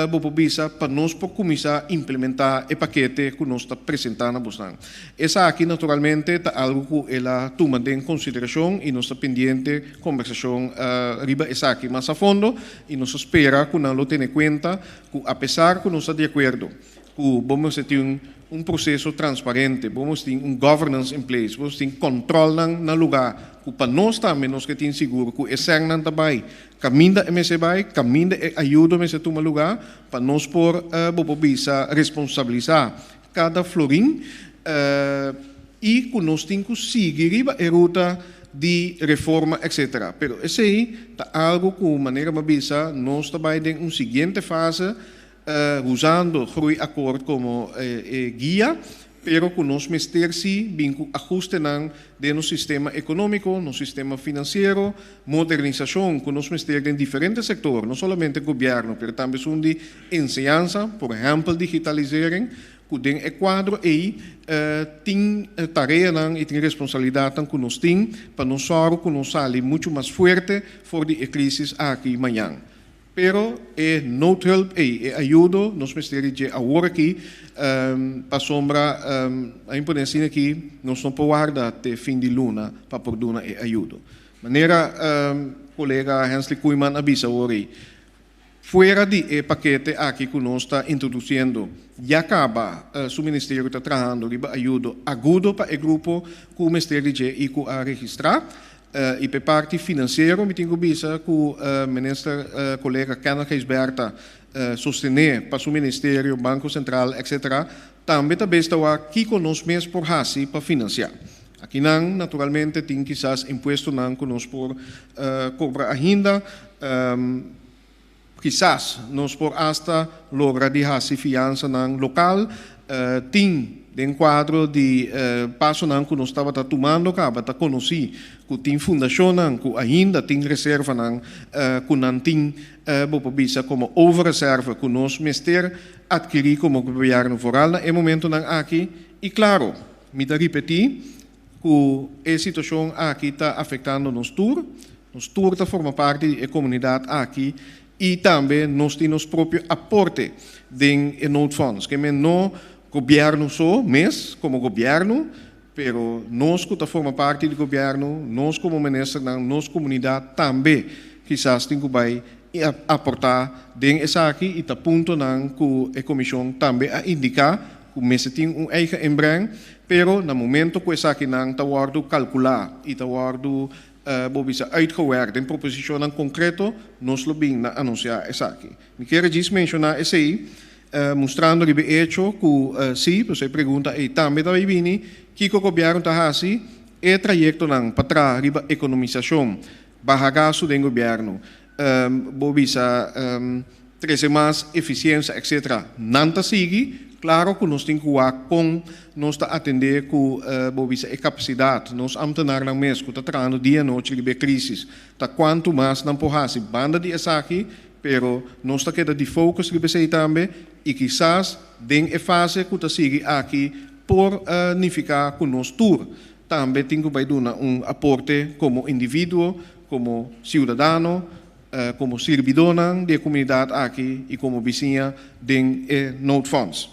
bo por bisa pa nos por kuminsá implementá e pakete ku nos ta presentá na bosnan. Esaki naturalmente ta algu ku el a tuma den konsiderashon i nos ta pendiente kombersashon riba esaki mas a fondo i nos ta spera ku nan lo tene kuenta ku apesar ku nos ta di akuerdo ku bo mester tin un proseso transparente, bo mester tin un governance in place, bo mester tin kòntròlnan na lugá ku pa nos tambe nos ke tin sigur ku e sènnan ta bai kaminda e mester bai, kaminda e ayudo mester tuma lugá pa nos por, bo por bisa, responsabilisá kada florin i ku nos tin ku sigui riba e ruta di reforma etcetera. Pero esei ta algu ku manera mi a bisa nos ta bai den un siguiente fase Usando Groeiakkoord komo e guia, pero ku nos mester si bin ku ahustenan den nos sistema ekonómiko, nos sistema finansiero, modernisashon ku nos mester den diferente sektor, no solamente gobièrnu, pero tambe esun di enseñansa, por ehèmpel digitalisering, ku den e kuadro ei tin tareanan i tin responsabilidatnan ku nos tin pa nos sòru ku nos sali muchu mas fuerte for di e krísis aki mañan. Pero e noodhulp ei, e ayudo, nos mester di dje awor aki, pasobra a impone asina aki nos no por warda te fin di luna pa por duna e ayudo. Manera kolega Hensley Koeiman a bisa awor ei, fuera di e pakete aki ku nos ta introdusiendo, ya kaba su ministerio ta trahando riba ayudo agudo pa e grupo ku mester di dje i ku a registrá. I p'e parti finansiero mi tin ku bisa ku Minister kolega Kenneth Gijsbertha sostené pa su ministerio, Banko Sentral etc. Tambe ta bes ta wak kiko nos mes por hasi pa finansiá. Akinan naturalmente tin kisas impuestonan ku nos por kobra ahinda. Kisas nos por asta logra di hasi fiansanan lokal. Tin den kuadro di pasonan ku nos tabata tumando kaba ta konosí ku tin fundashonnan ku ainda tin reservanan ku nan tin bo por bisa komo overreserve ku nos mester atkirí komo gobièrnu foral na e momentonan aki. I klaro, mi ta ripetí ku e situashon aki ta afektando nos tur. Nos tur ta forma parti di e komunidat aki i tambe nos tin nos propio aporte den e noodfonds. Ke men no gobièrnu so mes komo gobièrnu, pero nos ku ta forma parti di gobièrnu, nos komo ministernan, nos komunidat tambe kisas tin ku bai aportá den esaki i ta puntonan ku e komishon tambe a indiká ku mester tin un eigen inbreng, pero na momento ku esakinan ta wòrdu kalkulá i ta wòrdu Bo bisa uitgewerkt den proposishonnan konkreto, nos lo bin na anunsiá esaki. Mi kier a djis menshoná esei, mustrando riba e echo ku sí, pasobra e pregunta ei tambe ta bai bini, kiko gobièrnu ta hasi e trayektonan pa traha riba ekonomisashon, baha gastu den gobièrnu, bo bisa trese mas efisiensia etc. Nan ta sigui, klaro ku nos tin ku wak kon nos ta atendé ku bo bisa e kapasidat, nos amtenarnan mes ku ta trahando dia i anochi riba e krisis, ta kuantu mas nan por hasi banda di esaki, pero nos ta keda di focus riba esei tambe i kisas den e fase ku ta sigui aki por nifiká ku nos tur. tambe tin ku bai duna un aporte komo individuo, komo siudadano, komo sirbidónan di e komunidat aki i komo bisiña den e noodfonds.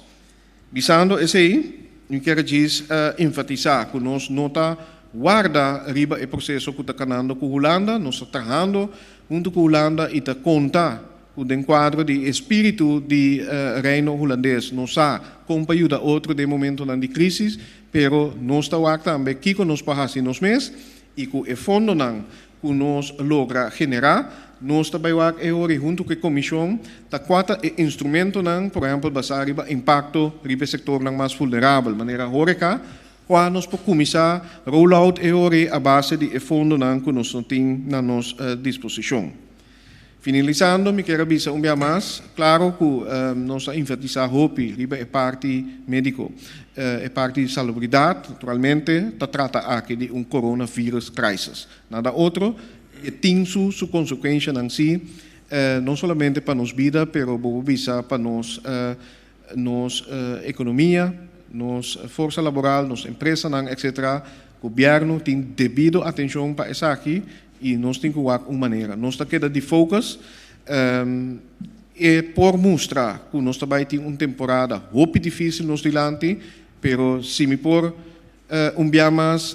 Bisando esei, mi kier djis enfatisá ku nos no ta warda riba e proseso ku ta kanando ku Hulanda, nos ta trahando huntu ku Hulanda i ta konta ku den kuadro di e spiritu di Reino Hulandes nos sa kon pa yuda otro den momentonan di krísis, pero nos ta wak tambe kiko nos por hasi nos mes i ku e fondonan ku nos logra generá, nos ta bai wak e ora i huntu ku e komishon ta kua ta e instrumentonan, por ehèmpel basá riba impakto riba e sektornan mas vulnerabel, manera horeca, kua nos por kuminsá roll out e ora ei a base di e fondonan ku nos no tin na nos disposishon. Finalisando, mi kier a bisa un bia mas, claro cu nos a enfatisa hopi riba e parti medico, e parti di salubridad, naturalmente ta trata aki di un coronavirus crisis, nada otro, e tin su su consecuencianan si, no solamente pa nos bida, pero bo por bisa pa nos nos economia, nos forsa laboral, nos empresanan, etc. Gobierno tin debido atencion pa esaki y nos tin cu wak un manera. Nos ta keda di focus e por mustra cu nos ta bay tin un temporada hopi dificil nos dilanti, pero si mi por Un bia mas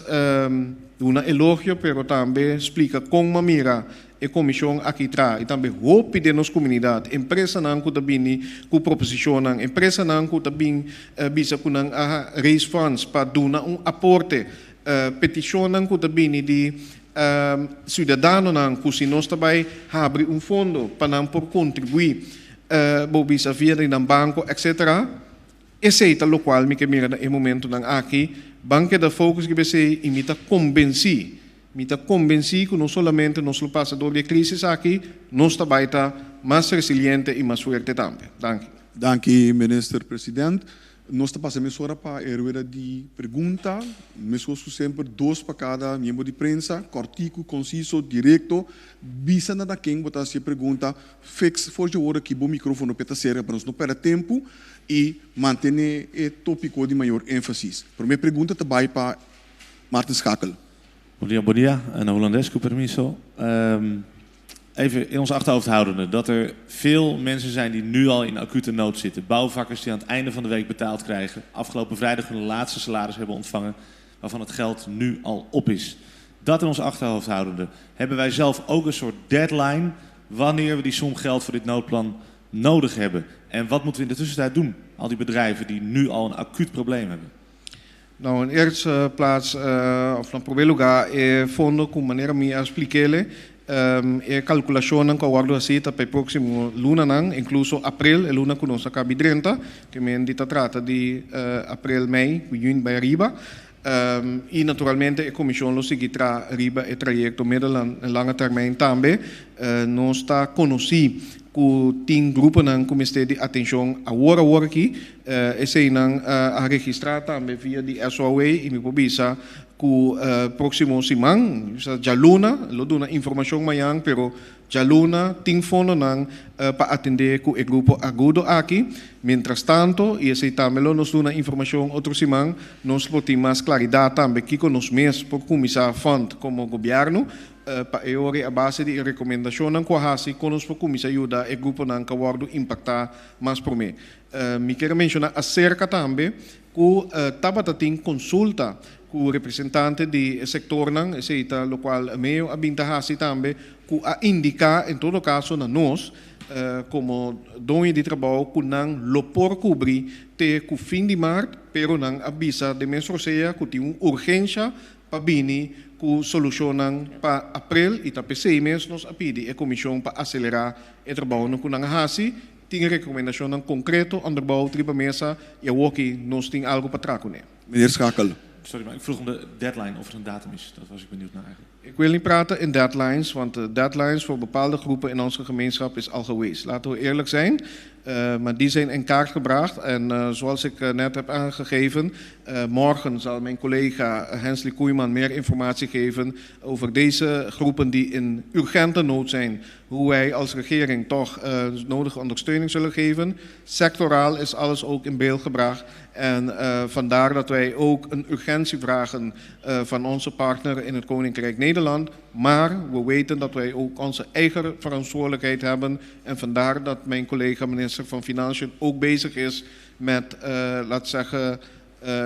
duna elogio pero tambe splika kon ma mira e komishon aki tra i tambe hopi den nos komunidat, empresanan ku ta bini ku proposishonnan, empresanan ku ta bin bisa ku nan a raise funds pa duna un aporte, petishonnan ku ta bini di siudadanonan ku si nos ta bai habri un fondo pa nan por kontribuí bo bisa via di nan banko etcetera. Esei ta lokual mi ke mira na e momentunan aki. Ban keda focus riba esei i mi ta kombensí, mi ta kombensí ku no solamente nos lo pasa dor di e krisis aki, nos ta bai ta mas resiliente i mas fuerte tambe. Danki. Danki Minister President. Nos ta pasa mesora pa e rueda di pregunta, meskos ku semper dos pa kada miembro di prensa, kòrtiku, konsiso, direkto. Bisa na ta ken bo ta hasi e pregunta, fix for dje ora ki bo mikrofono p'e ta serka pa nos no pèrdè tempu. I mantené e tópiko di mayor énfasis. Promé pregunta ta bai pa Martin Schakel. Bon dia, bon dia. Na Holandes, ku permiso. Even in ons achterhoofd houdende dat er veel mensen zijn die nu al in acute nood zitten. Bouwvakkers die aan het einde van de week betaald krijgen. Afgelopen vrijdag hun laatste salaris hebben ontvangen, waarvan het geld nu al op is. Dat in ons achterhoofd houdende, hebben wij zelf ook een soort deadline wanneer we die som geld voor dit noodplan nodig hebben. En wat moeten we in de tussentijd doen? Al die bedrijven die nu al een acuut probleem hebben. Nou, in eerste plaats, of na promé lugá, e fondo ku manera mi a splik'ele, e kalkulashonnan ku a wòrdu hasí ta pa e próksimo lunanan, inkluso aprel, e luna ku nos a kabi drenta, ke men di ta trata di aprel, mei, ku yüni bai ariba. I naturalmente e komishon lo sigui traha riba e trayekto middel en lange termijn tambe. Nos ta konosí ku tin gruponan ku mester di atenshon awor awor aki. Eseinan a registrá tambe via di SOAW i mi por bisa ku próksimo siman, djaluna, lo duna informashon mañan, pero Djaluna tin fondonan pa atendé ku e grupo agudo aki. Mientrastanto, i esei tambe lo nos duna informashon otro siman, nos por tin mas klaridat tambe kiko nos mes por kuminsá fund komo gobièrnu pa e ora i a base di e rekomendashonnan ku a hasi kon nos por kuminsá yuda e gruponan ku a wòrdu impaktá mas promé. Mi kier a menshoná aserka tambe ku tabata tin konsulta ku representante di e sektornan, esei ta lokual Meo a bin ta hasi tambe, ku a indiká en todo kaso na nos komo doño di trabou ku nan lo por kubri te ku fin di mart, pero nan a bisa den mes rosea ku tin un urgensha pa bini ku solushonnan pa aprel i ta p'esei mes nos a pidi e komishon pa aselerá e trabounan ku nan a hasi. Tin rekomendashonnan konkreto onderbouw riba mesa i awoki nos tin algu pa traha kuné. Meneer Schakel. Sorry, maar ik vroeg om de deadline of er een datum is. Dat was ik benieuwd naar eigenlijk. Ik wil niet praten in deadlines, want de deadlines voor bepaalde groepen in onze gemeenschap is al geweest. Laten we eerlijk zijn. Maar die zijn in kaart gebracht. En zoals ik net heb aangegeven, morgen zal mijn collega Hensley Koeiman meer informatie geven over deze groepen die in urgente nood zijn. Hoe wij als regering toch nodige ondersteuning zullen geven. Sectoraal is alles ook in beeld gebracht. En vandaar dat wij ook een urgentie vragen van onze partner in het Koninkrijk Nederland. Maar we weten dat wij ook onze eigen verantwoordelijkheid hebben. En vandaar dat mijn collega minister van Financiën ook bezig is met, laat zeggen,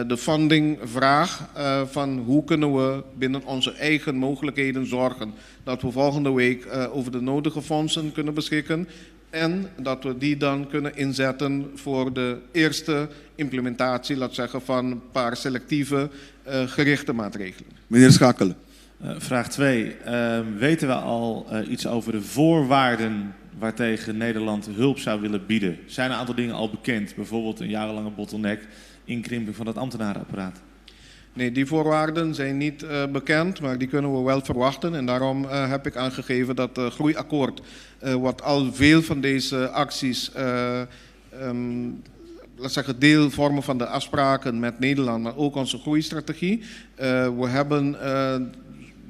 de fundingvraag van hoe kunnen we binnen onze eigen mogelijkheden zorgen dat we volgende week over de nodige fondsen kunnen beschikken. En dat we die dan kunnen inzetten voor de eerste implementatie, laat zeggen, van een paar selectieve gerichte maatregelen. Meneer Schakel. Vraag 2. Weten we al iets over de voorwaarden waartegen Nederland hulp zou willen bieden? Zijn een aantal dingen al bekend? Bijvoorbeeld een jarenlange bottleneck, inkrimping van het ambtenarenapparaat. Nee, die voorwaarden zijn niet bekend, maar die kunnen we wel verwachten. En daarom heb ik aangegeven dat het groeiakkoord, wat al veel van deze acties, laat zeggen, deel vormen van de afspraken met Nederland, maar ook onze groeistrategie.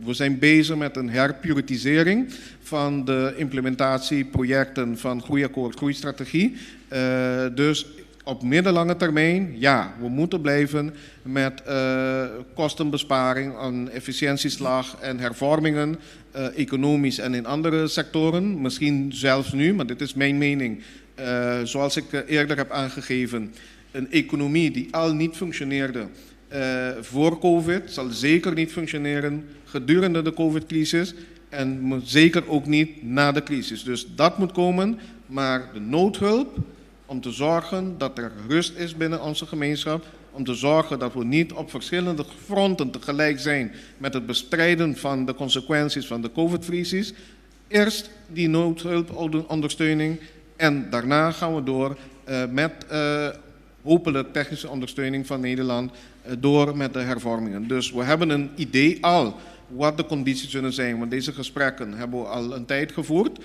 We zijn bezig met een herprioritisering van de implementatieprojecten van groeiakkoord, groeistrategie. Dus op middellange termijn, ja, we moeten blijven met kostenbesparing, een efficiëntieslag en hervormingen, economisch en in andere sectoren. Misschien zelfs nu, maar dit is mijn mening. Zoals ik eerder heb aangegeven, een economie die al niet functioneerde voor COVID, zal zeker niet functioneren gedurende de COVID-crisis en zeker ook niet na de crisis. Dus dat moet komen, maar de noodhulp om te zorgen dat er rust is binnen onze gemeenschap, om te zorgen dat we niet op verschillende fronten tegelijk zijn met het bestrijden van de consequenties van de COVID-crisis. Eerst die noodhulpondersteuning en daarna gaan we door met hopelijk technische ondersteuning van Nederland door met de hervormingen. Dus we hebben een idee al wat de condities zullen zijn, want deze gesprekken hebben we al een tijd gevoerd.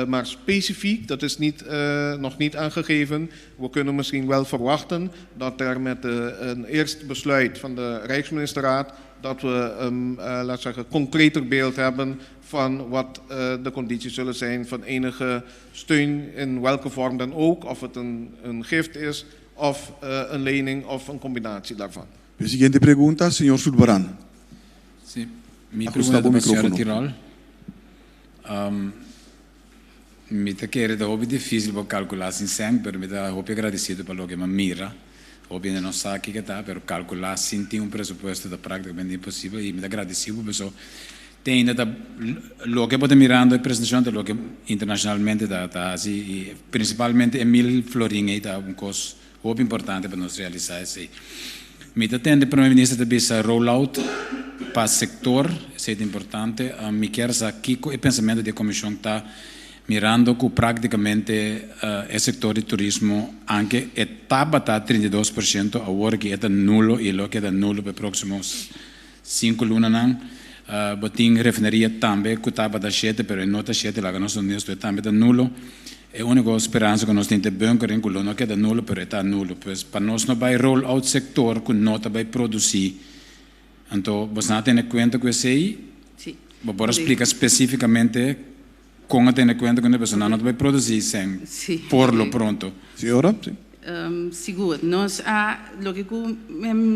Maar specifiek, dat is nog niet aangegeven. We kunnen misschien wel verwachten dat er met een eerst besluit van de Rijksministerraad dat we een, laat zeggen, concreter beeld hebben van wat de condities zullen zijn van enige steun in welke vorm dan ook, of het een gift is of een lening of een combinatie daarvan. De siguiente pregunta, señor Sulbaran. Sí, mi Ajusta pregunta bo ta pa señora micrófono. Tirol. Mi ta kere ta hopi difícil pa calcula sin sèn, pero mi ta hopi agradecido pa loke mi a mira. Hopi hende no sa kiko ta, pero calcula sin tin un presupuesto ta prácticamente imposibel y mi ta agradecido pasobra te ainda ta loke bo ta mirando e presentacion ta loke internacionalmente ta ta haci y principalmente e mil florin ey ta un cos hopi importante pa nos realisa esey. Mi ta tende Prome Minister ta bisa roll out pa sector, esey ta importante. Mi kier sa kico e pensamento di e comision ta mirando cu practicamente e sector di turismo anke e tabata 32% awor ki e ta nulo y lo keda nulo pa e proximo Sinku lunanan bo tin refineria tambe ku tabata shete pero e no ta shete laga nos honesto e tambe ta nulo. E uniko speransa ku nos tin ta e bunkering ku lo no keda nulo pero e ta nulo. Pues pa nos no bai roll out sektor ku no ta bai produsi anto bosnan a tene kuenta ku esei? Sí. Bo por a splika spesifikamente Kon a tene kuenta ku e persona no ta bai produsí sèn por lo pronto? Señora, sí. Sigur. Nos a, loke ku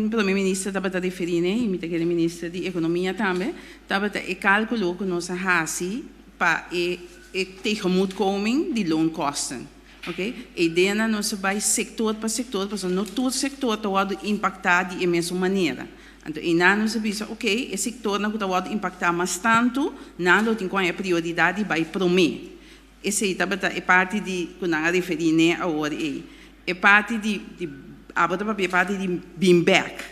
Prome Minister tabata referí n'e, i mi ta kere Minister di Ekonomia tambe, tabata e kálkulo ku nos a hasi pa e e tegemoetkoming di loonkosten. Oké. E ideanan nos a bai sektor pa sektor, pasobra no tur sektor ta wòrdu impaktá di e mesun manera. Anto einan nos a bisa, oké, e sektornan ku ta wòrdu impaktá mas tantu, nan lo tin ku haña prioridat di bai promé. Esei tabata e parti di ku nan a referí n'e awor ei. E parti di, di, abo ta papia e parti di bin bèk,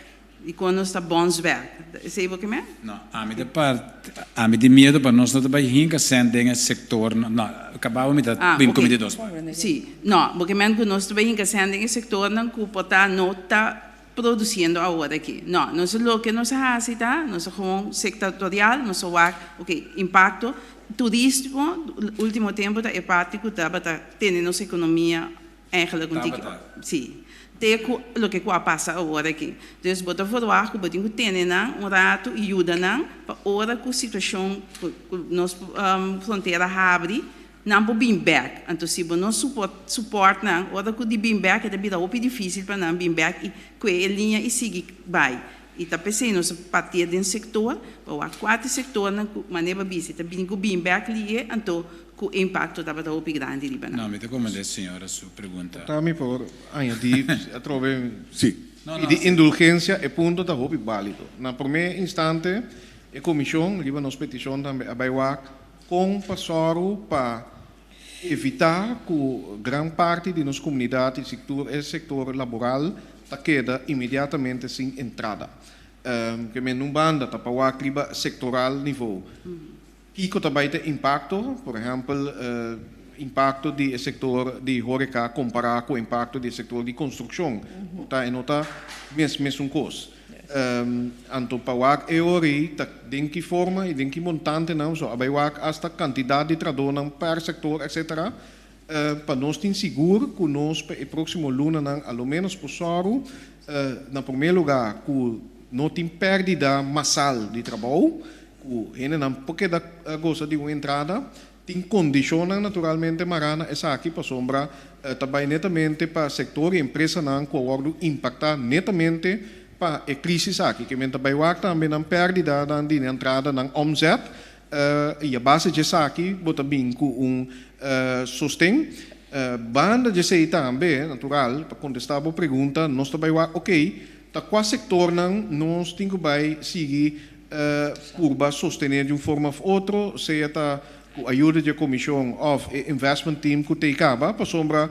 di kon nos ta bòns bèk. Esei bo ke men? No, ami ta part, ami tin miedu pa nos no ta bai hinka sèn den e sektornan, no, kababa mi ta Ah, bin oké. ku mi di dos parti. Sí, no, bo ke men ku nos ta bai hinka sèn den e sektornan ku por ta no ta. produciendo awor aki. No, nos loke nos a haci ta, nos a gewoon sectatorial, nos a wak, ok, impacto, turismo, ultimo tempo ta e parti cu tabata tene nos economia eigenlijk un tiki, si, te cu loke cu a pasa awor aki. Dus bo ta verwacht cu bo tin cu tene nan un rato y yuda nan pa ora cu situacion, cu nos frontera habri, Nan por bin bek. Anto si bo no support nan, ora ku di bin bek e ta bira hopi difisil pa nan bin bek i kue e liña i sigui bai. I ta p'esei nos a partia den sektor, pa wak kua ta e sektornan ku manera bo bisa ta bin ku bin bek lihe, anto ku e impakto tabata hopi grandi riba nan. No, mi ta komprendé señora su pregunta. Ta mi por añadí atrobe Sí. pidi indulgensia, e punto ta hopi bálido. Na promé instante e komishon riba nos petishon tambe a bai wak Kon pa sòru pa evitá ku gran parti di nos komunidat i siktur e sektor laboral ta keda inmediatamente sin entrada? Ke men un banda ta pa wak riba sektoral nivou. Kiko ta bai ta impakto? Por ehèmpel, impakto di e sektor di horeka kompará ku impakto di e sektor di konstrukshon. Por ta e no ta mes mesun kos. Anto pa wak e ora ei ta den ki forma i den ki montantenan, so a bai wak asta kantidat di trahadónan per sektor etcetera, pa nos tin sigur ku nos pa e próksimo lunanan a lo ménos por sòru na promé lugá ku no tin pèrdida masal di trabou, ku hendenan por keda gosa di un entrada. Tin kondishonnan naturalmente mará na esaki pasobra ta bai netamente pa sektor i empresanan ku a wòrdu impaktá netamente pa e krísis aki. Ke men ta bai wak tambe nan pèrdidanan di nan entrada, nan òmzèt, i a base dje esaki bo ta bin ku un sosten. Banda dje esei tambe, natural, pa kontestá bo pregunta, nos ta bai wak, okey, ta kua sektornan nos tin ku bai sigui purba sostené di un forma òf otro, sea ta ku ayuda di e komishon òf e investment team ku ta kaba, pasobra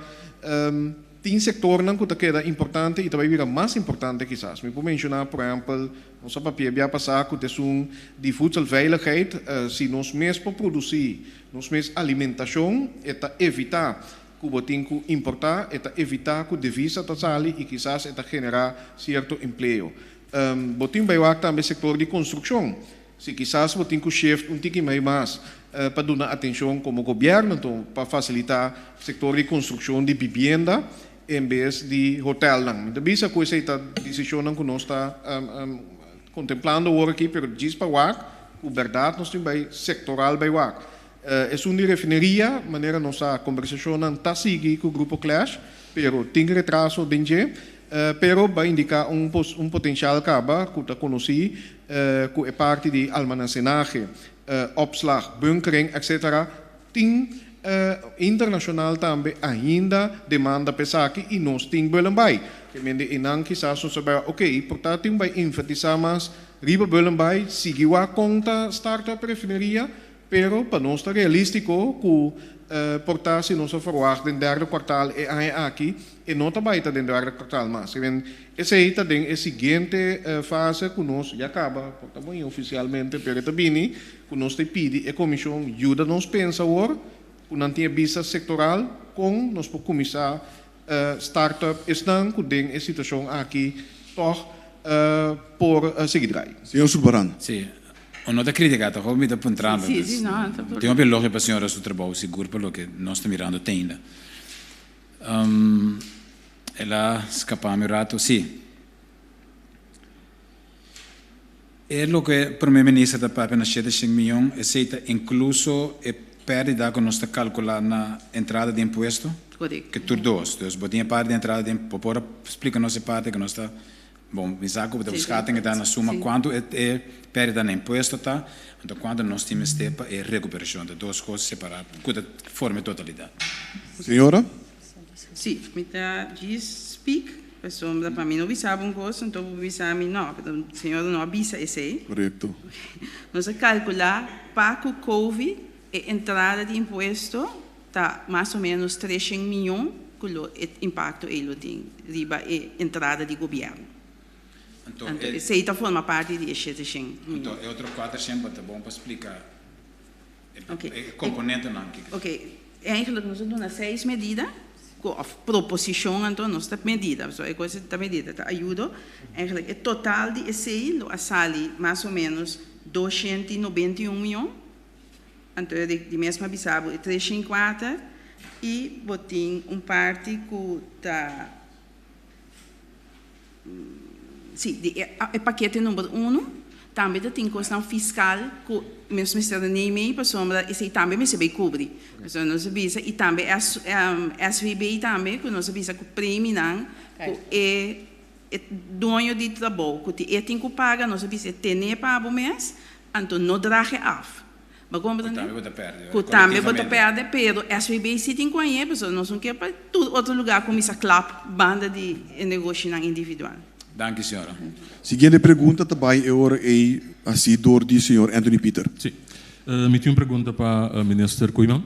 tin sektornan ku ta keda importante i ta bai bira mas importante kisas. Mi por menshoná, por ehèmpel, nos a papia bia pasá ku ta esun di voedselveiligheid, si nos mes por produsí nos mes alimentashon e ta evitá ku bo tin ku importá, e ta evitá ku devisa ta sali i kisas e ta generá sierto empleo. Bo tin bai wak tambe sektor di konstrukshon. Si kisas bo tin ku shift un tiki mai mas pa duna atenshon komo gobièrnu anto pa fasilitá sektor di konstrukshon di bibienda en bes di hotèlnan. Mi ta bisa ku esei ta desishonnan ku nos ta kontemplando awor aki pero djis pa wak ku bèrdat nos tin bai sektoral bai wak. Esun di refineria manera nos sa kombersashonnan ta sigui ku Grupo Clash pero tin retraso den dje. Pero ba indica un un potencial caba cu ta conoci cu e parti di almanacenahe, opslag, bunkering etc. Tin internacional tambe ainda demanda pa esaki y nos tin Bullenbaai. Ke mende eynan kisas nos ta bay ok, por ta tin bay enfatisa mas riba Bullenbaai, sigui wak con ta start up refineria, Pero pa nos ta realístiko ku por ta si nos a ferwagt den derde kwartal e aña aki, e no ta bai ta den derde kwartal mas. I men, esei ta den e siguiente fase ku nos ya kaba, por ta bon ofisialmente, pero e ta bini ku nos ta pidi e komishon yuda nos pensa awor ku nan tin e bista sektoral kon nos por kuminsá start up esnan ku den e situashon aki tòg por sigui drai. Señor Subaran. Sí, o no ta critica ta hopi mi ta puntrando. Sí, sí, no, ta Tin hopi elogio pa señora su trabou sigur pa loke nos ta mirando te ainda. El a scapa mi un rato, sí. E loke Prome Minister ta papia na shete shen miyon, esey ta incluso e perdida cu nos ta calcula na entrada di impuesto? Correcto. Ke tur dos. Dus bo tin e parti di entrada di bo por a splica nos e parti cu nos ta, bon, mi sa cu bo ta busca tin ta na suma cuanto e e perdida na impuesto ta, anto cuanto nos tin mester pa e recuperacion. Ta dos cos separa cu ta forma e totalidad. Señora. Sí, mi ta djis speak, pasobra pa mi no bisa bo un kos, anto bo bisa mi no, pero señora no a bisa esei. Korekto. Nos a kalkulá pa ku Covid e entrada di impuesto ta mas o ménos treshen mion ku lo e impakto ei lo tin riba e entrada di gobièrnu. Anto Anto esei ta forma parti di e sheteshen mion. Anto e otro kuatershen bo ta bon pa splika e komponentenan kiko. Oke, eigenlijk nos a duna seis medida. ku òf proposishon anto nos ta medida, pasobra e kos ta medida ta ayudo, eigenlijk e total di esei lo a sali mas o ménos 291 mion, anto di mes mi a bisa bo e 304 i bo tin un parti ku ta Sí, di e pakete number uno, tambe ta tin kosnan fiskal ku nos mester a neem ei pasobra esei tambe mester bay kubri. Pasobra nos a bisa i tambe SVB tambe ku nos a bisa ku preminan ku e e doño di trabou ku ti e tin ku paga nos a bisa e tene pa bo mes anto no drag e af. Bo comprende? Ku tambe bo ta perde. Ku tambe bo ta perde, pero SVB si tin ku añe, pasobra nos no ke pa tur otro lugar kuminsa klap banda di e negoshinan individual. Danki, señora. Siguiente pregunta ta bai e ora ei hasi dor di señor Anthony Pieter. Si. Mi tin un pregunta pa Minister Koeiman.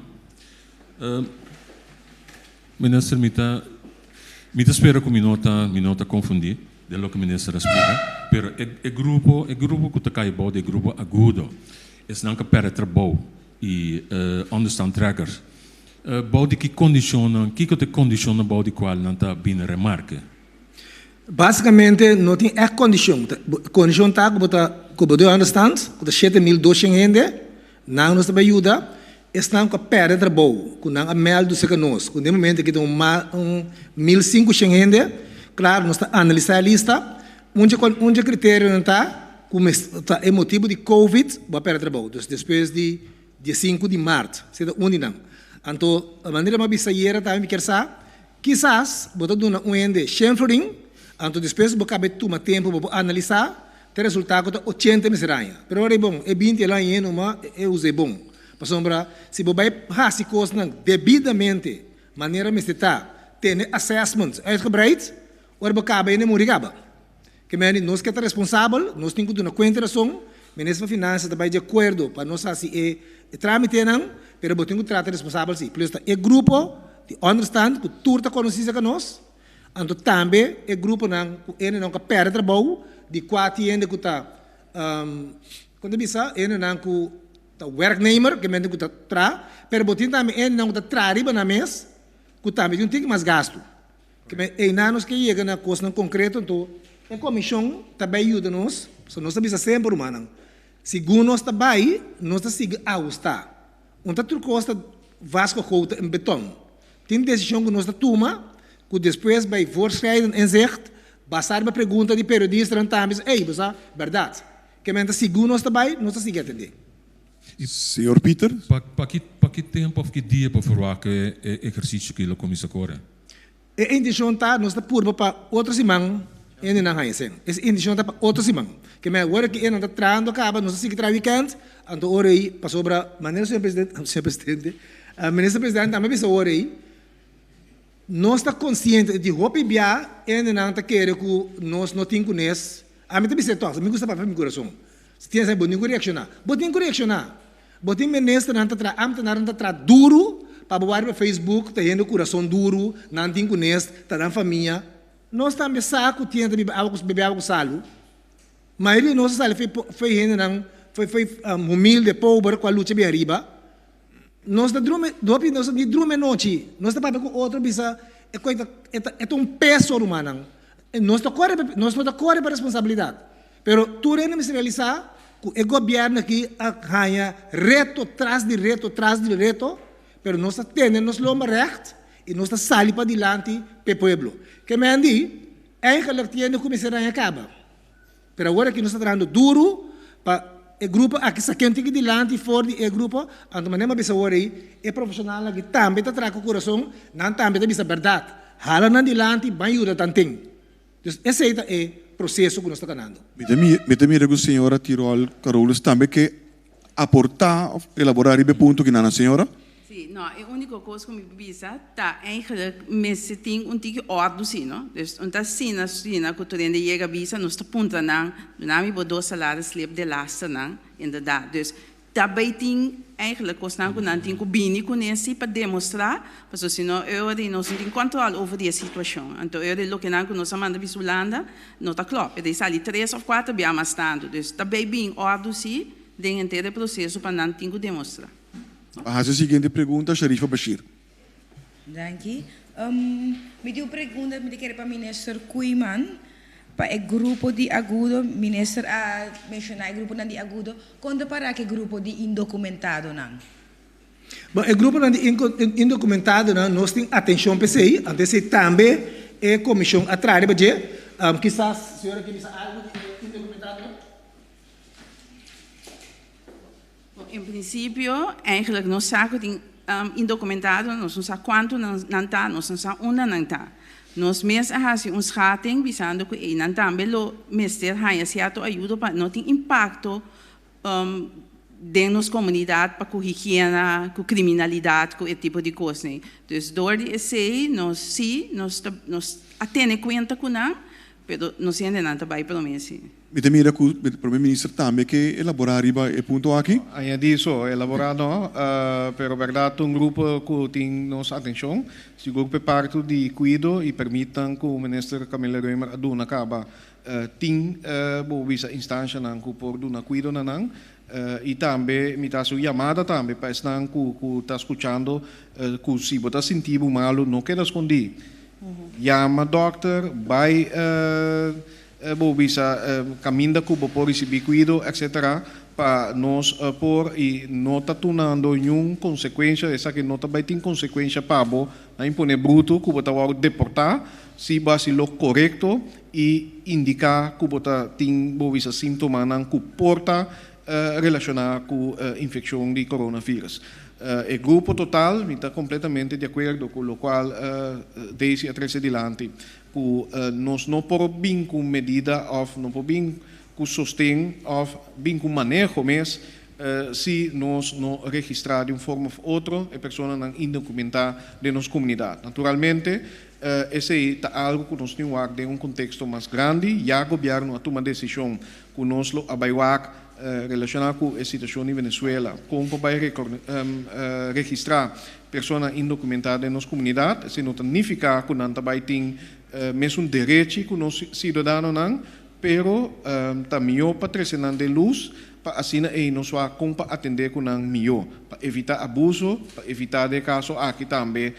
Minister, mi ta mi ta spera ku mi no ta mi no ta konfundí den loke minister a splika, pero e e grupo e grupo ku ta kai bou di e grupo agudo, esnan ku a pèrdè trabou i onderstandtrekkers, bou di ki kondishonnan, kiko ta e kondishonnan bou di kual nan ta bini remarke? Básikamente no tin ègt kondishon. Kondishon ta ku bo ta ku bo debe onderstand, ku ta 7200 hende, Nan nos ta bai yuda esnan ku a pèrdè trabou, ku nan a mèldu serka nos, ku den momento aki ta un un 1500 hende. Klaro, nos ta analisá e lista. Un dje un dje kriterionan ta ku ta e motibu di covid bo a pèrdè trabou, dus despues di 15 di mart, esei ta un di nan. Anto, manera mi a bisa ayera tambe mi kier sa, kisas bo ta duna un hende shen florin, anto despues bo kaba e tuma tempu bo por analisá Te resultá ku ta 80 mester aña. Pero ora e bon, e 20 el aña numa e usa e bon. Pasobra si bo bai hasi kosnan debidamente manera mester ta, tene assessments uitgebreid, ora bo kaba hende muri kaba. Ke mende nos ke ta responsabel, nos tin ku duna kuenta i rason, Minister van Finansa ta bai di akuerdo pa nos hasi e tramitenan, pero bo tin ku trata responsabel si. Plus ta e grupo di onderstand ku tur ta konosí serka nos, Anto tambe e gruponan ku hendenan ku a pèrdè trabou, di kua tin hende ku ta, kon ta bisa, hendenan ku ta werknemer, ke mente ku ta traha, pero bo tin tambe hendenan ku ta traha riba nan mes, ku tambe tin un tiki mas gastu. Ke men einan nos ke yega na kosnan konkreto, anto e komishon ta bai yuda nos, pasobra nos ta bisa semper rumannan, segun nos ta bai, nos ta sigui ahustá. Un ta tur kos ta vastgegoten in beton. Tin desishon ku nos ta tuma ku despues bai voortschrijdend inzicht, basá riba pregunta di periodistanan tambe bisa, ey, bo sa bèrdat. Ke men ta sigun nos ta bai, nos ta sigui atendé. Señor Pieter. Pa ki pa ki tempu òf ki dia por ferwagt ku e ehersisio aki lo kuminsá kore? E intishon ta nos ta purba pa otro siman hendenan haña sen. E intishon ta pa otro siman. Ke men awor aki hendenan ta trahando kaba, nos ta sigui traha wikènt, anto ora ei pasobra manera señor presidente, señor presidente, minister presidente tambe a bisa ora ei, nos ta konsiente di hopi bia hendenan ta kere ku nos no tin kunes. Ami ta bisa e tòg, mi gusta papia mi kurason. Si tin esei bo tin ku reakshoná. Bo tin ku reakshoná. Bo tin ministernan ta traha, ambtenarnan ta traha duru pa bo wak riba Facebook ta hende kurason duru, nan tin kunes, ta nan famia. Nos tambe sa ku tin hende ta biba awa ku bebe awa ku salu. Mayoria di nos a sali foi foi hendenan foi foi humilde, pober ku a lucha bin ariba. Nos ta drumi, hopi di nos ni drumi anochi. Nos ta papia ku otro bisa e koi ta e ta e ta un peso rumannan. Nos ta kore nos no ta kore pa responsabilidat. Pero tur hende mester realisá ku e gobièrnu aki a haña reto tras di reto tras di reto, pero nos ta tene nos lomba règt i nos ta sali padilanti p'e pueblo. Ke men di, Eigenlijk tin hende ku mester haña kaba, pero awor aki nos ta trahando duru pa e grupo aki sa ken tin ki dilanti for di e grupo, anto manera mi a bisa awor ei, e profeshonalnan aki tambe ta traha ku kurason, nan tambe ta bisa bèrdat, hala nan dilanti, ban yuda tanten. Dus esei ta e proseso ku nos ta kanando. Mi ta mi ta mira ku señora Tirol Carolus tambe ke aportá òf elaborá riba e punto ki nan a señora. Sí, no, e úniko kos ku mi por bisa ta eigenlijk mester tin un tiki òrdu sí, no. Dus un ta asina asina ku tur hende yega bisa nos ta puntra nan, duna mi bo dos salaris slip delasternan, inderdaad. Dus Ta bay tin eigenlijk cosnan cu nan tin cu bini cune si pa demostra, pasobra si no eori nos no tin control over di e situacion. Anto eori lokenan cu nos a manda bisa Hulanda no ta klop. E ta sali tres of cuater bia mas tanto. Dus ta bay bin ordo si den henter e proceso pa nan tin cu demostra. A haci e siguiente pregunta, Sharifa Bashir. Danki. Mi tin un pregunta mi ta kere pa Minister Koeiman pa e grupo di agudo, Minister a menciona e gruponan di agudo, con ta para cu e grupo di indocumentadonan? Bon, e gruponan di indocumentadonan nos tin atencion p'esey, anto esey tambe e comision a traha riba dje. Kisas señora ke bisa algo di e indocumentadonan? Bon, en principio, eigenlijk nos sa cu tin indocumentado, nos no sa cuanto nan ta, nos no sa unda nan ta. Nos mes a haci un schatting bisando cu ey nan tambe lo mester haya cierto ayudo pa no tin impacto den nos comunidad pa cu higiena, cu criminalidad, cu e tipo di cosnan. Dus door di esey nos si, nos ta, nos a tene cuenta cu nan, Pero nos hendenan ta bai prome si. Mi ta mira ku Prome Minister tambe ke elaborá riba e punto aki. Añadí so, elaborá no, pero bèrdat ta un grupo ku tin nos atenshon. Sigur ku e parti di kuido i pèrmitnan ku Minister Camilla Römer a duna kaba tin bo bisa instanshanan ku por duna kuido na nan. I tambe mi ta hasi un yamada tambe pa esnan ku ku ta skuchando ku si bo ta sinti bo malu no keda skondí. Yama dòkter, bai bo bisa kaminda ku bo por risibí kuido etcetera pa nos por i no ta tunando niun konsekuensha, esaki no ta bai tin konsekuensha pa bo na imponé brutu ku bo ta wòrdu deportá si bo hasi lo korekto i indiká ku bo ta tin bo bisa síntomanan ku por ta relashoná ku infekshon di coronavirus. E grupo total mi ta kompletamente di akuerdo ku lokual Daisy a trese dilanti, ku nos no por bin ku medida òf no por bin ku sosten òf bin ku maneho mes si nos no registrá di un forma òf otro e personanan indokumentá den nos komunidat. Naturalmente esei ta algu ku nos tin wak den un konteksto mas grandi. Ya gobièrnu a tuma desishon ku nos lo a bai wak relashoná ku e situashon di Venezuela, kon por bai registrá personanan indokumentá den nos komunidat. Esei no ta nifiká ku nan ta bai tin mesun derechi ku nos siudadanonan, Pero ta mihó pa trese nan den lus, pa asina ei nos wak kon pa atendé ku nan mihó, pa evitá abuso, pa evitá den e kaso aki tambe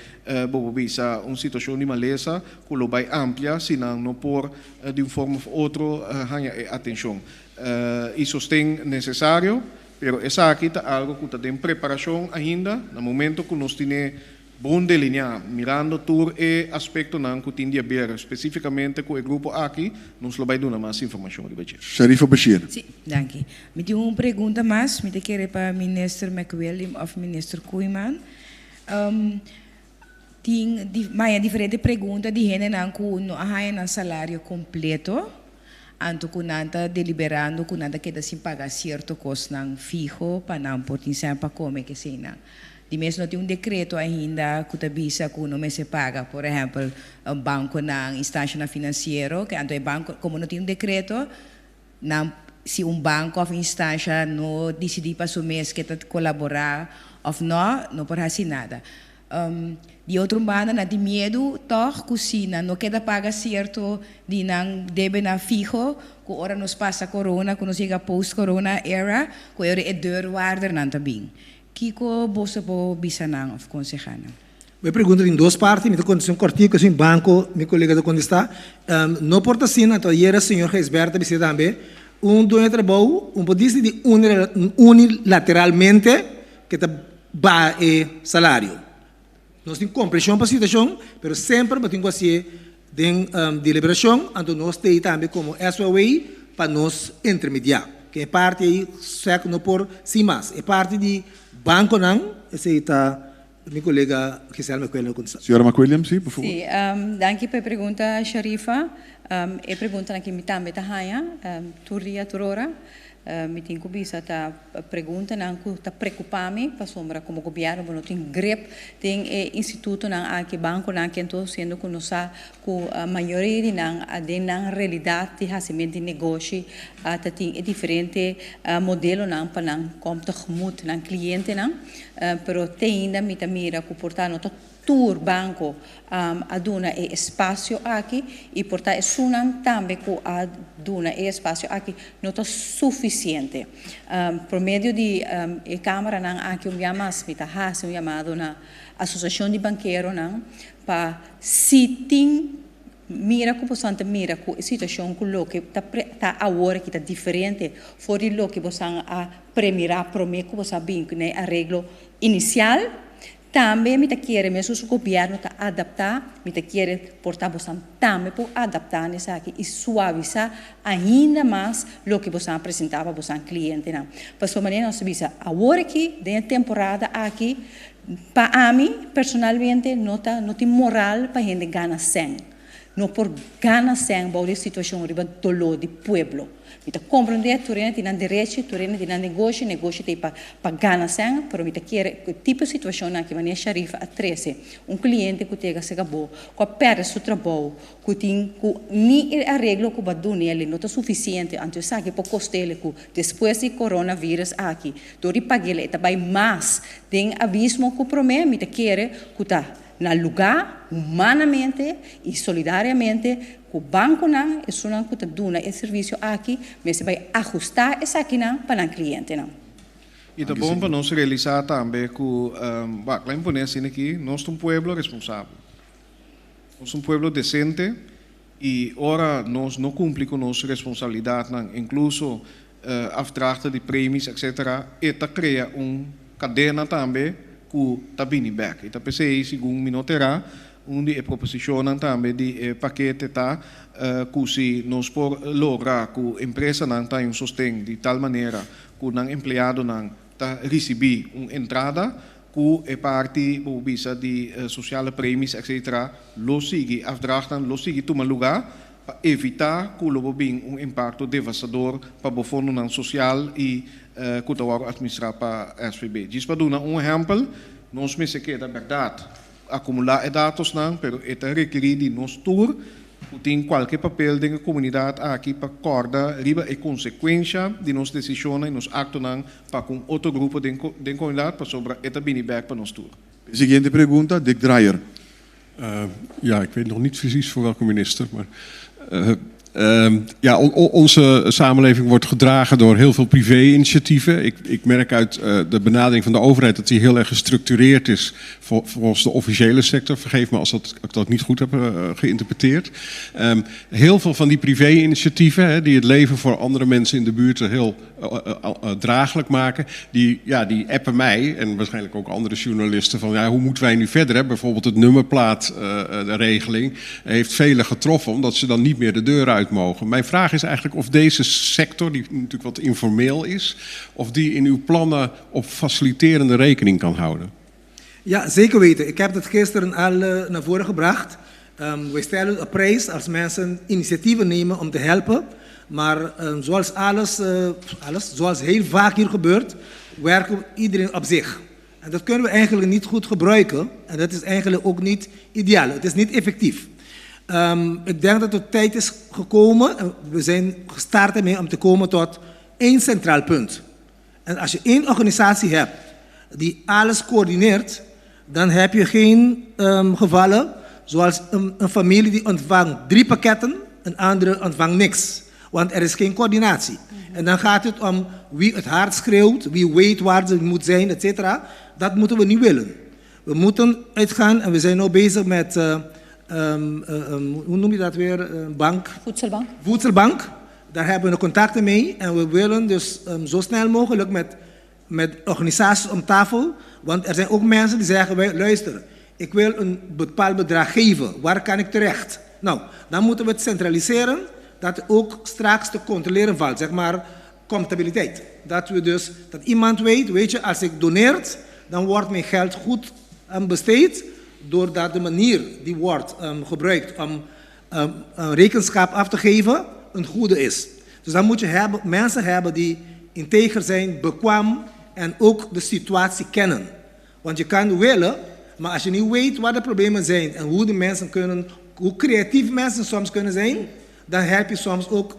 bo por bisa un situashon di malesa ku lo bai amplia si nan no por di un forma òf otro haña e atenshon i sosten nesesario. Pero esaki ta algu ku ta den preparashon ainda, na momento ku nos tine Bon delineá, mirando tur e aspektonan ku tin di aber spesífikamente ku e grupo aki, nos lo bai duna mas informashon riba dje. Sharifa Bashir. Sí, danki. Mi tin un pregunta mas, mi ta kere pa Minister McWilliam of Minister Koeiman. Tin maya diferente pregunta di hendenan ku no a haña nan salario kompleto, anto ku nan ta deliberando ku nan ta keda sin paga sierto kosnan fiho pa nan por tin sèn pa kome keseinan. Di mes no tin un dekreto ainda ku ta bisa ku no mester paga, por ehèmpel, bankonan, instanshanan finansiero, ke anto e banko, komo no tin un dekreto, nan si un banko òf instansha no disidí pa su mes ke ta kolaborá òf nò, no por hasi nada. Di otro banda nan tin miedu tòg ku si nan no keda paga sierto di nan debenan fiho, ku ora nos pasa corona, ku nos yega post corona era, ku e ora e deurwaardernan ta bin. Kiko boso por bisa nan of konsehá nan? Bo pregunta tin dos parti, mi ta kontestá un kòrtiku esun banko mi kolega ta kontestá. No por ta asina, anto ayera señor Gijsbert a bis'é tambe, un doño di trabou un por disidí unilateralmente ke ta baha e salario. Nos tin komprenshon pa situashon, pero semper bo tin ku hasié den deliberashon, anto nos ta ei tambe komo SOAW pa nos intermediá. Ke e parti ei sèk no por sin mas. E parti di bankonan, esei ta mi kolega Giselle McWilliam lo kontestá. Señora McWilliam, sí, por favor. Sí, danki pa e pregunta Sharifa. E preguntanan aki mi tambe ta haña tur dia, tur ora. Mi tin ku bisa ta preguntanan ku ta preokupá mi pasobra komo gobièrnu bo no tin grip den e institutonan aki, bankonan aki, anto siendo ku nos sa ku mayoria di nan den nan realidat di hasimentu di negoshi ta tin e diferente modelonan pa nan kòm tegemoet nan klientenan, pero te ainda mi ta mira ku por ta no ta. tur banko a duna e espasio aki i por ta esunnan tambe ku a duna e espasio aki no ta sufisiente. Por medio di e kamaranan aki un bia mas mi ta hasi un yamado na Asosiashon di Bankeronan pa si tin mira ku bosan ta mira ku e situashon ku loke ta ta awor aki ta diferente for di loke bosan a premirá promé ku bosan a bin ku e areglo inisial. Tambe mi ta kere mesun su gobierno ta adapta, mi ta kere por ta bosan tambe por adapta na esaki y suavisa ainda mas loke bosan a presenta pa bosan clientenan. Pasobra manera nos ta bisa awor aki den e temporada aki pa ami personalmente no ta no tin moral pa hende gana cen. No por gana sèn bou di e situashon riba doló di pueblo. Mi ta komprendé tur hende tin nan derechi, tur hende tin nan negoshi, negoshi ta ei pa pa gana sèn, pero mi ta kere ku e tipo di situashonnan aki manera Sharifa a trese un kliente ku tega sega bo, ku a pèrdè su trabou, ku tin ku ni e areglo ku bo a duna el'e no ta sufisiente, anto esaki por kost'el'e ku despues di coronavirus aki dor di pag'el'e e ta bai mas den abismo ku promé. Mi ta kere ku ta. Na lugá, humanamente i solidariamente ku bankonan, esunnan ku ta duna e servisio aki mester bai ahustá esakinan pa nan klientenan. I ta bon pa nos realisá tambe ku, wak, laat mi pone asina aki, nos ta un pueblo responsabel. Nos ta un pueblo desente i ora nos no kumpli ku nos responsabilidatnan, inkluso afdrachten di premies etc. E ta krea un kadena tambe ku ta bini bèk. I ta p'esei segun mi no tera, un di e proposishonnan tambe di e pakete ta ku si nos por logra ku empresanan ta un sosten di tal manera ku nan empleadonan ta risibí un entrada ku e parti bo bisa di sosiale premies etc. Lo sigui afdrachtnan lo sigui tuma lugá pa evitá ku lo bo bin un impakto devastador pa bo fondonan sosial i ku ta wòrdu atministrá pa SVB. Djis pa duna un ehèmpel, nos mester keda bèrdat akumulá e datosnan, pero e ta rekerí di nos tur ku tin kualke papel den e komunidat aki pa kòrda riba e konsekuensha di nos desishonnan i nos aktonan pa ku un otro grupo den den komunidat pasobra e ta bini bèk pa nos tur. E siguiente pregunta, Dick Drayer. Ja, ik weet nog niet precies voor welke minister, maar ja, onze samenleving wordt gedragen door heel veel privé-initiatieven. Ik, ik merk uit de benadering van de overheid dat die heel erg gestructureerd is volgens de officiële sector. Vergeef me als dat, ik dat niet goed heb geïnterpreteerd. Um, heel veel van die privé-initiatieven die het leven voor andere mensen in de buurt heel draaglijk maken, die, ja, die appen mij en waarschijnlijk ook andere journalisten van ja, hoe moeten wij nu verder? Hè? Bijvoorbeeld het nummerplaatregeling heeft velen getroffen omdat ze dan niet meer de deur uit mogen. Mijn vraag is eigenlijk of deze sector, die natuurlijk wat informeel is, of die in uw plannen op faciliterende rekening kan houden. Ja, zeker weten. Ik heb dat gisteren al naar voren gebracht. Um, we stellen op prijs als mensen initiatieven nemen om te helpen. Maar um, zoals alles, uh, alles, zoals heel vaak hier gebeurt, werken iedereen op zich. En dat kunnen we eigenlijk niet goed gebruiken. En dat is eigenlijk ook niet ideaal. Het is niet effectief. Um, ik denk dat de tijd is gekomen, we zijn gestart ermee om te komen tot één centraal punt. En als je één organisatie hebt die alles coördineert, dan heb je geen um, gevallen zoals een, een familie die ontvangt drie pakketten, een andere ontvangt niks. Want er is geen coördinatie. En dan gaat het om wie het hard schreeuwt, wie weet waar ze moet zijn, et cetera. Dat moeten we niet willen. We moeten uitgaan en we zijn nu bezig met, uh, um, um, hoe noem je dat weer? Bank. Voedselbank. Voedselbank. Daar hebben we contacten mee en we willen dus um, zo snel mogelijk met, met organisaties om tafel. Want er zijn ook mensen die zeggen, wij, luister, ik wil een bepaald bedrag geven. Waar kan ik terecht? Nou, dan moeten we het centraliseren, dat ook straks te controleren valt. Zeg maar, comptabiliteit. Dat we dus, dat iemand weet, weet je, als ik doneert, dan wordt mijn geld goed um, besteed, doordat de manier die wordt um, gebruikt om um, een rekenschap af te geven, een goede is. Dus dan moet je hebben, mensen hebben die integer zijn, bekwaam en ook de situatie kennen. Want je kan willen, maar als je niet weet wat de problemen zijn en hoe de mensen kunnen, hoe creatief mensen soms kunnen zijn, dan help je soms ook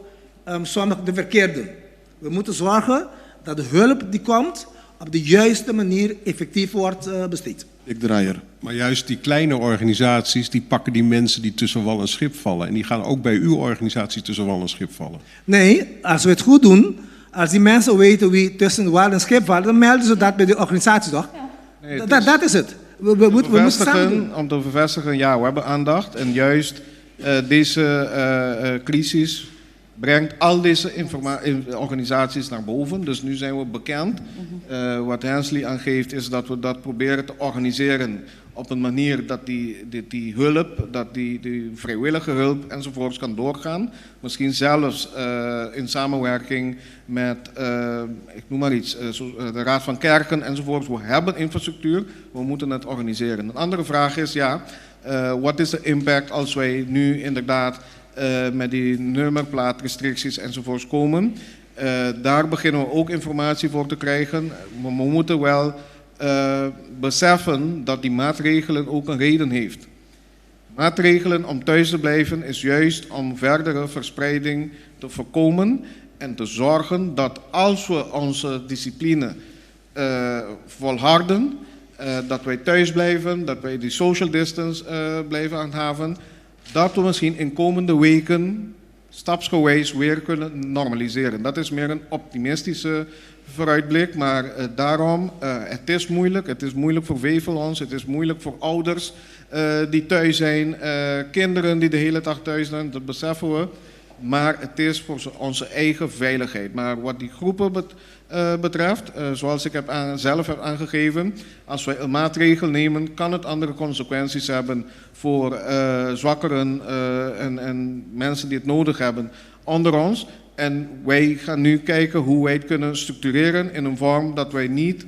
um, sommige de verkeerde. We moeten zorgen dat de hulp die komt op de juiste manier effectief wordt uh, besteed. Dick Drayer. Maar juist die kleine organisaties, die pakken die mensen die tussen wal en schip vallen. En die gaan ook bij uw organisatie tussen wal en schip vallen. Nee, als we het goed doen, als die mensen weten wie tussen wal en schip vallen, dan melden ze dat bij de organisatie, toch? Nee, het Dat, dat is het. We moeten samen doen. Om te bevestigen, ja, we hebben aandacht. En juist deze crisis brengt al deze organisaties naar boven. Dus nu zijn we bekend. Wat Hensley aangeeft is dat we dat proberen te organiseren op een manier dat die hulp, dat die vrijwillige hulp enzovoorts kan doorgaan. Misschien zelfs in samenwerking met, ik noem maar iets, de Raad van Kerken enzovoorts. We hebben infrastructuur, we moeten het organiseren. Een andere vraag is, wat is de impact als wij nu inderdaad met die nummerplaatrestricties enzovoorts komen? Daar beginnen we ook informatie voor te krijgen. Maar we moeten wel beseffen dat die maatregelen ook een reden heeft. Maatregelen om thuis te blijven is juist om verdere verspreiding te voorkomen en te zorgen dat als we onze discipline volharden, dat wij thuis blijven, dat wij die social distance blijven handhaven, dat we misschien in komende weken stapsgewijs weer kunnen normaliseren. Dat is meer een optimistische vooruitblik, maar daarom, het is moeilijk. Het is moeilijk voor veel van ons, het is moeilijk voor ouders die thuis zijn, kinderen die de hele dag thuis zijn, dat beseffen we. Maar het is voor onze eigen veiligheid. Maar wat die groepen betreft, zoals ik zelf heb aangegeven, als wij een maatregel nemen, kan het andere consequenties hebben voor zwakkeren en mensen die het nodig hebben onder ons. En wij gaan nu kijken hoe wij het kunnen structureren in een vorm dat wij niet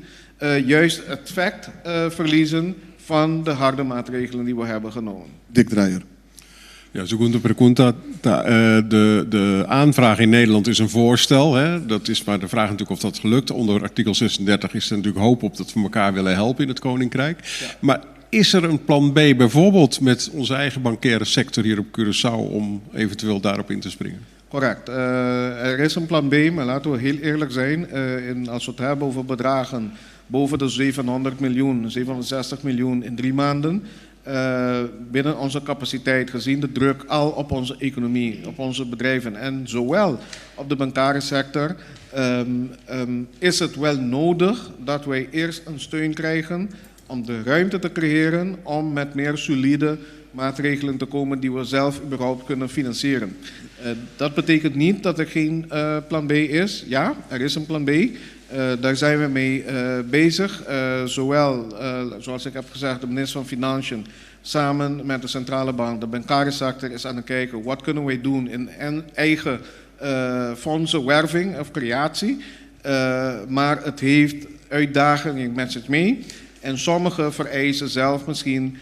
juist het effect verliezen van de harde maatregelen die we hebben genomen. Dick Drayer. Ja, segundo pregunta. De aanvraag in Nederland is een voorstel. Hè? Dat is maar de vraag natuurlijk of dat gelukt. Onder artikel 36 is er natuurlijk hoop op dat we elkaar willen helpen in het Koninkrijk. Maar is er een plan B, bijvoorbeeld met onze eigen bankaire sector hier op Curaçao, om eventueel daarop in te springen? Correct. Er is een plan B, maar laten we heel eerlijk zijn. Als we het hebben over bedragen boven de 700 miljoen, 760 miljoen in 3 maanden. Binnen onze capaciteit, gezien de druk al op onze economie, op onze bedrijven en zowel op de bankaire sector, is het wel nodig dat wij eerst een steun krijgen om de ruimte te creëren om met meer solide maatregelen te komen die we zelf überhaupt kunnen financieren. Dat betekent niet dat er geen plan B is. Ja, er is een plan B. Daar zijn we mee bezig. Zowel, zoals ik heb gezegd, de minister van Financiën samen met de centrale bank, de bankaire sector is aan het kijken wat kunnen wij doen in eigen fondsenwerving of creatie. Maar het heeft uitdagingen met zich mee. En sommige vereisen zelf misschien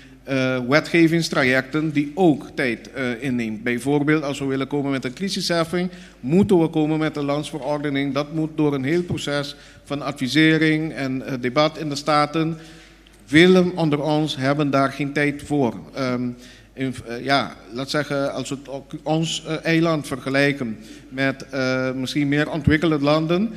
wetgevingstrajecten die ook tijd inneemt. Bijvoorbeeld als we willen komen met een crisisheffing, moeten we komen met een landsverordening. Dat moet door een heel proces van advisering en debat in de Staten. Velen onder ons hebben daar geen tijd voor. Laat zeggen, als we het ook ons eiland vergelijken met misschien meer ontwikkelde landen,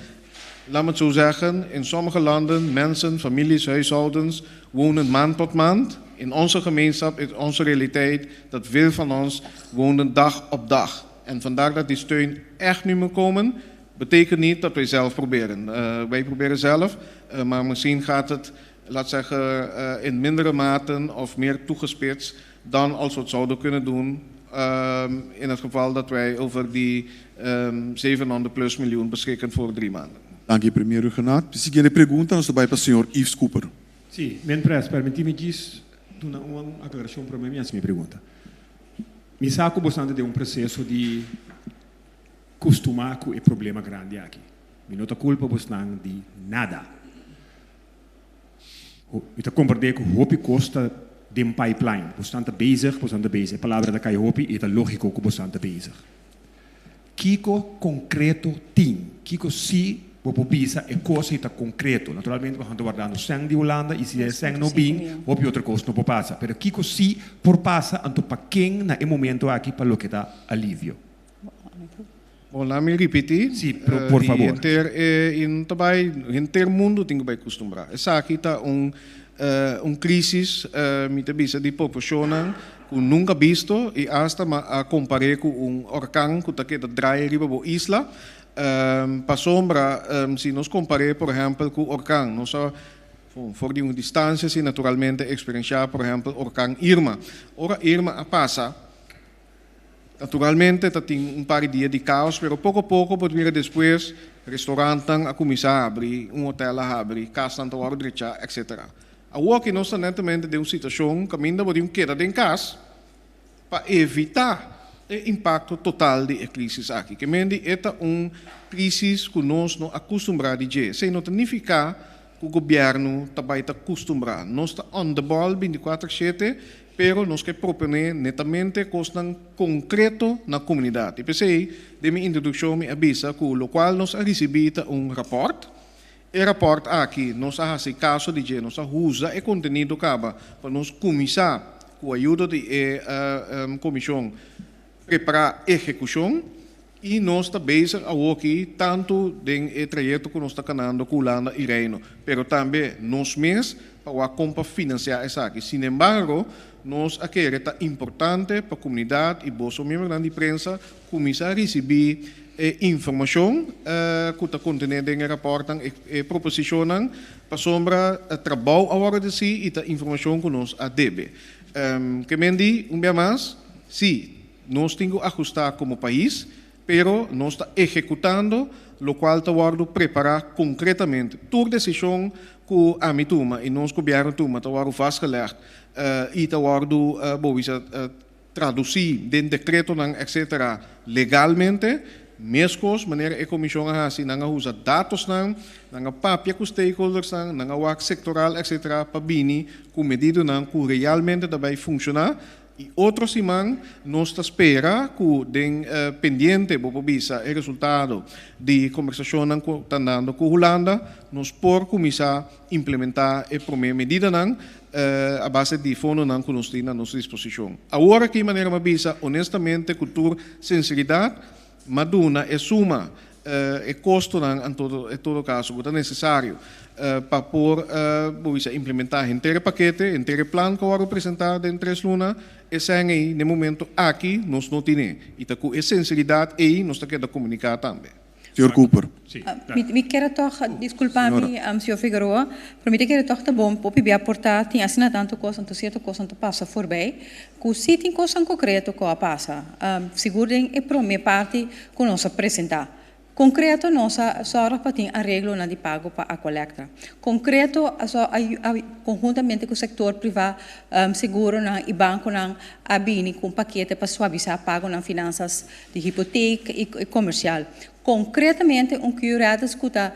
laat me het zo zeggen, in sommige landen, mensen, families, huishoudens wonen maand tot maand. In onze gemeenschap, in onze realiteit, dat veel van ons wonen dag op dag. En vandaar dat die steun echt nu moet komen, betekent niet dat wij zelf proberen. Wij proberen zelf, maar misschien gaat het, laat zeggen, in mindere mate of meer toegespitst dan als we het zouden kunnen doen in het geval dat wij over die 700 plus miljoen beschikken voor 3 maanden. Dank u, premier Rhuggenaath. De siguiente pregunta nos vai para o senhor Yves Cooper. Sí, men pres, permitime diz uma aclaração para mim, essa minha pergunta. Me saco bastante de um processo de costumar com o problema grande aqui. Me não culpa bastante de nada. Eu compreendo que o Hopi custa de um pipeline. Bastante bezig, bastante bezig. A palavra da Kai Hopi é lógico que bastante bezig. Kiko concreto tem. Kiko si Bobo bisa é coisa está concreto. Naturalmente, nós estamos guardando sangue de Holanda e se é sangue não bem, ou outra coisa não passa. Pero Kiko si por passa, anto pa quem na momento aqui para lo que dá alívio. Bom, lá me repetir. Sim, por favor. Inter, in tabay, inter mundo tem que vai acostumbrar. Essa aqui tá Un crisis, mi ta bisa, di proporcionnan cu nunca bisto y hasta mi a compar'é cu un orkan cu ta keda draai riba bo isla. Pasobra si nos compar'é, por ehempel, cu orkan, nos a for di un distancia si naturalmente experiencia, por ehempel, orkan Irma. Ora Irma a pasa, Naturalmente ta tin un par di dia di caos, pero poco poco bo ta mira despues restaurantnan a cuminsa habri, un hotel a habri, casnan ta worde drecha, etc. Awoki nos ta netamente den un situacion caminda bo tin keda den cas pa evita e impacto total di e crisis aki. Ke men di e ta un crisis cu nos no a custumbra di dje. Esey no ta nifica cu gobierno ta bay ta custumbra. Nos ta on the ball binticuater shete, pero nos ke propone netamente cosnan concreto na comunidad. Y p'esey den mi introduccion mi a bisa cu locual nos a ricibi ta un rapport. E rapport aki nos a haci caso di dje, nos a uza e contenido caba pa nos cuminsa cu ayudo di e comision prepara ehecucion y nos ta bezig awoki tanto den e trayecto cu nos ta canando cu Hulanda y Reino, pero tambe nos mes pa wak con pa financia esaki. Sinembargo, nos a kere ta importante pa comunidad y boso miembronan di prensa cuminsa ricibi e informacion cu ta contene den e raportnan, e proposicionnan, pasobra trabou a worde deci y ta informacion cu nos a debe. Ke men di, un bia mas, sí, nos tin ku ahustá komo pais, pero nos ta ehekutando lokual ta wòrdu prepará konkretamente. Tur desishon ku ami tuma i nos gobièrnu tuma ta wòrdu vastgelegd i ta wòrdu, bo bisa, tradusí den dekretonan etcetera legalmente. Meskos manera e komishon a hasi, nan a usa datosnan, nan a papia ku stakeholdersnan, nan a wak sektoral etcetera pa bini ku medidanan ku realmente ta bai funshoná. I otro siman nos ta spera ku den pendiente bo por bisa e resultado di kombersashonnan ku ta andando ku Hulanda, nos por kuminsá implementá e promé medidanan a base di fondonan ku nos tin na nos disposishon. Awor aki manera mi a bisa honestamente ku tur sinseridat, m'a duna e suma e kostonan en todo en todo kaso ku ta nesesario pa por bo bisa implementá henter e pakete, henter e plan ku a wòrdu presentá den tres luna, esei ei na e momento aki nos no tine i ta ku e senseridat ei nos ta keda komuniká tambe. Señor Cooper. Mi kere tòg, diskulpa mi, señor Figueroa, pero mi ta kere tòg ta bon hopi bia por ta tin asina tantu kos, anto sierto kosnan ta pasa forbei, ku si tin kosnan konkreto ku a pasa, sigur den e promé parti ku nos a presentá. Konkreto nos a sòrg pa tin areglonan di pago pa Aqualectra. Konkreto a konhuntamente ku sektor privá, seguronan i bankonan a bini ku un pakete pa suavisá pagonan finansas di hipotek i komersial. Konkretamente un Q-Rates ku ta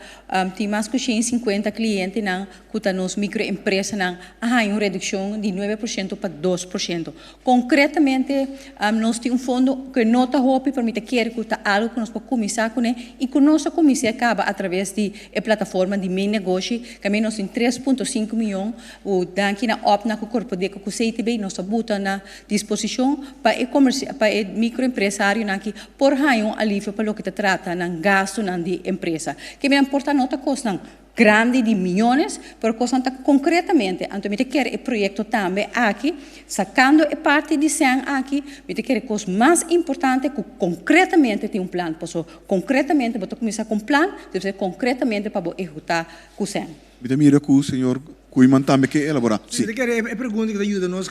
tin mas ku 150 klientenan ku ta nos mikroempresanan a haña un redukshon di 9% pa 2%. Konkretamente nos tin un fondo ku no ta hopi pero mi ta kere ku ta algu ku nos por kuminsá kuné i ku nos a kuminsá kaba atraves di e plataforma di Mi Negoshi kaminda nos tin 3.5 mion ku danki na OPNA ku Korpodeko ku CTB nos ta buta na disposishon pa e pa e mikroempresarionan ki por haña un alivio pa loke ta trata nan gastunan di empresa. Ke mi nan por ta no ta kosnan grandi di miyones, pero kosnan ta konkretamente. Anto mi ta kere e proyekto tambe aki, sakando e parti di sèn aki, mi ta kere kos mas importante ku konkretamente tin un plan. Paso konkretamente bo ta kuminsá ku un plan, debe ser konkretamente pa bo ehekutá ku sèn. Mi ta mira ku señor Koeiman tambe ke elaborá. Sí. Mi ta kere e pregunta ki ta yuda nos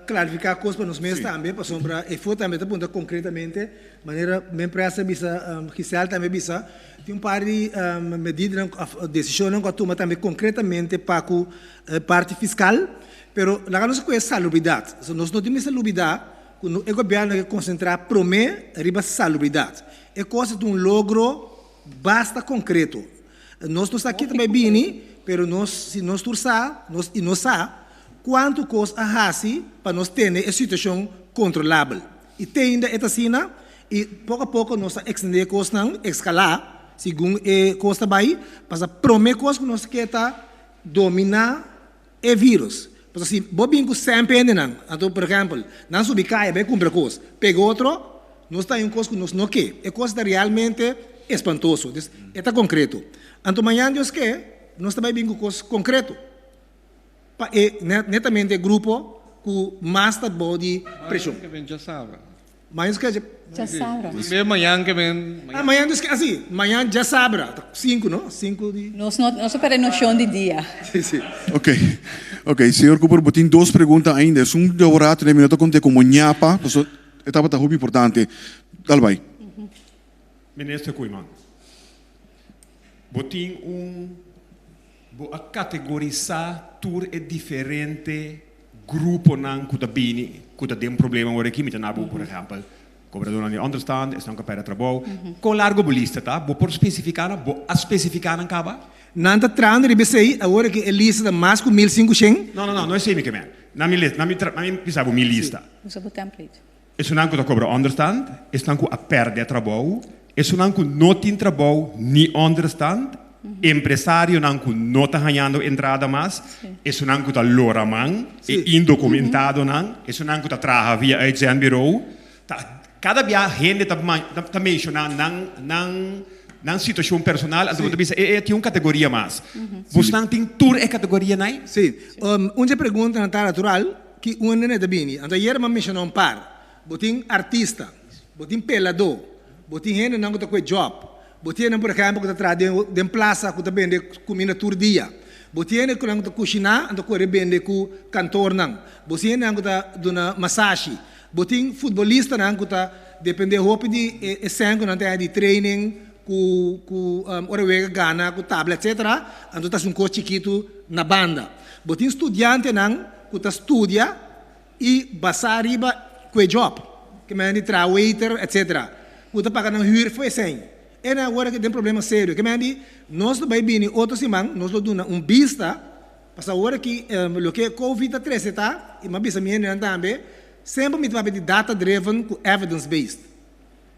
klarifiká kos pa nos mes tambe, pasobra e for tambe ta puntra konkretamente, manera men presa a bisa, Giselle tambe a bisa, tin un par di medidanan òf desishonnan ku a tuma tambe konkretamente pa ku e parti fiskal, pero laga nos ku e salubridat. Nos no tin mester lubidá ku e gobièrnu ke konsentrá promé riba salubridat. E kos ta un logro basta konkreto. Nos no sa kita bai bini, pero nos si nos tur sa, nos i nos sa kuantu kos a hasi pa nos tene e situashon kontrolabel. I te ainda e ta asina, i poko a poko nos ta ekstendé e kosnan, eskalá segun e kos ta bai, pasobra promé kos ku nos ke ta dominá e vírus. Pasobra si bo bin ku sèn pendenan, anto por ehèmpel, nan subi kaya bai kumpra kos, pega otro, nos ta haña un kos ku nos no ke. E kos ta realmente espantoso. Dus, e ta konkreto. Anto mañan Dios ke, nos ta bai bin ku kos konkreto. pa e netamente e grupo ku mas ta bou di preshon. Mañan ke ben djasabra. Mañan ke djasabra. Be mañan ke ben. Ah, mañan dus ke asi, mañan djasabra, ta sinku no? Sinku di. Nos no nos a perde noshon di dia. Si, si. Ok, ok, señor Cooper bo tin dos pregunta ainda, esun di awor rato den mi no ta konte komo ñapa, pasobra e tabata hopi importante. Dal bai. Minister Koeiman, bo tin un Bo a kategorisá tur e diferente gruponan ku ta bini ku ta den problema ora aki? Mi ta na bo, por ehèmpel, kobradónan di ònderstand, esnan ku a pèrdè trabou. Kon largu bo lista ta? Bo por spesifiká nan? Bo a spesifiká nan kaba? Nan ta trahando riba esei, awor aki e lista ta mas ku 1500. No, no, no, no esei mi ke men. Na mi lista, na mi na mi bisa bo mi lista. Usa bo template. Esunnan ku ta kobra ònderstand, esnan ku a pèrdè trabou, esunnan ku no tin trabou ni ònderstand, empresarionan ku no ta hañando entrada mas, esunnan ku ta lora man, e indokumentadonan, esunnan ku ta traha via uitzendbureau. Ta kada bia hende ta ta menshoná nan nan nan situashon personal, anto bo ta bisa e e tin un kategoria mas. Bosnan tin tur e kategorianan ei? Sí. Un dje preguntanan ta natural. Ki unda nan ta bini? Anto ayer mi a menshona un par. Bo tin artista, bo tin peladó, bo tin hendenan ku ta kue djòp, bo tin hendenan por ehèmpel ku ta traha den den plasa ku ta bende kuminda tur dia, bo tin hende ku ta kushiná anto kore bende ku kantornan, bo tin hendenan ku ta duna masashi, bo tin futbolistanan ku ta dependé hopi di e sèn ku nan ta haña di training ku ku ora wega gana ku tabla etcetera, anto ta hasi un kos chikitu na banda. Bo tin studiantenan. Ku ta studia i basá riba ku e job, ke manera di traha waiter etc. Ku ta paga nan hür for esei. E nan awor aki den problema serio. Ke manera di nos lo bai bini otro siman, nos lo duna un bista, pasobra awor aki loke covid ta trese ta, i mi a bisa mi hendenan tambe, semper mi ta papia di data driven ku evidence based.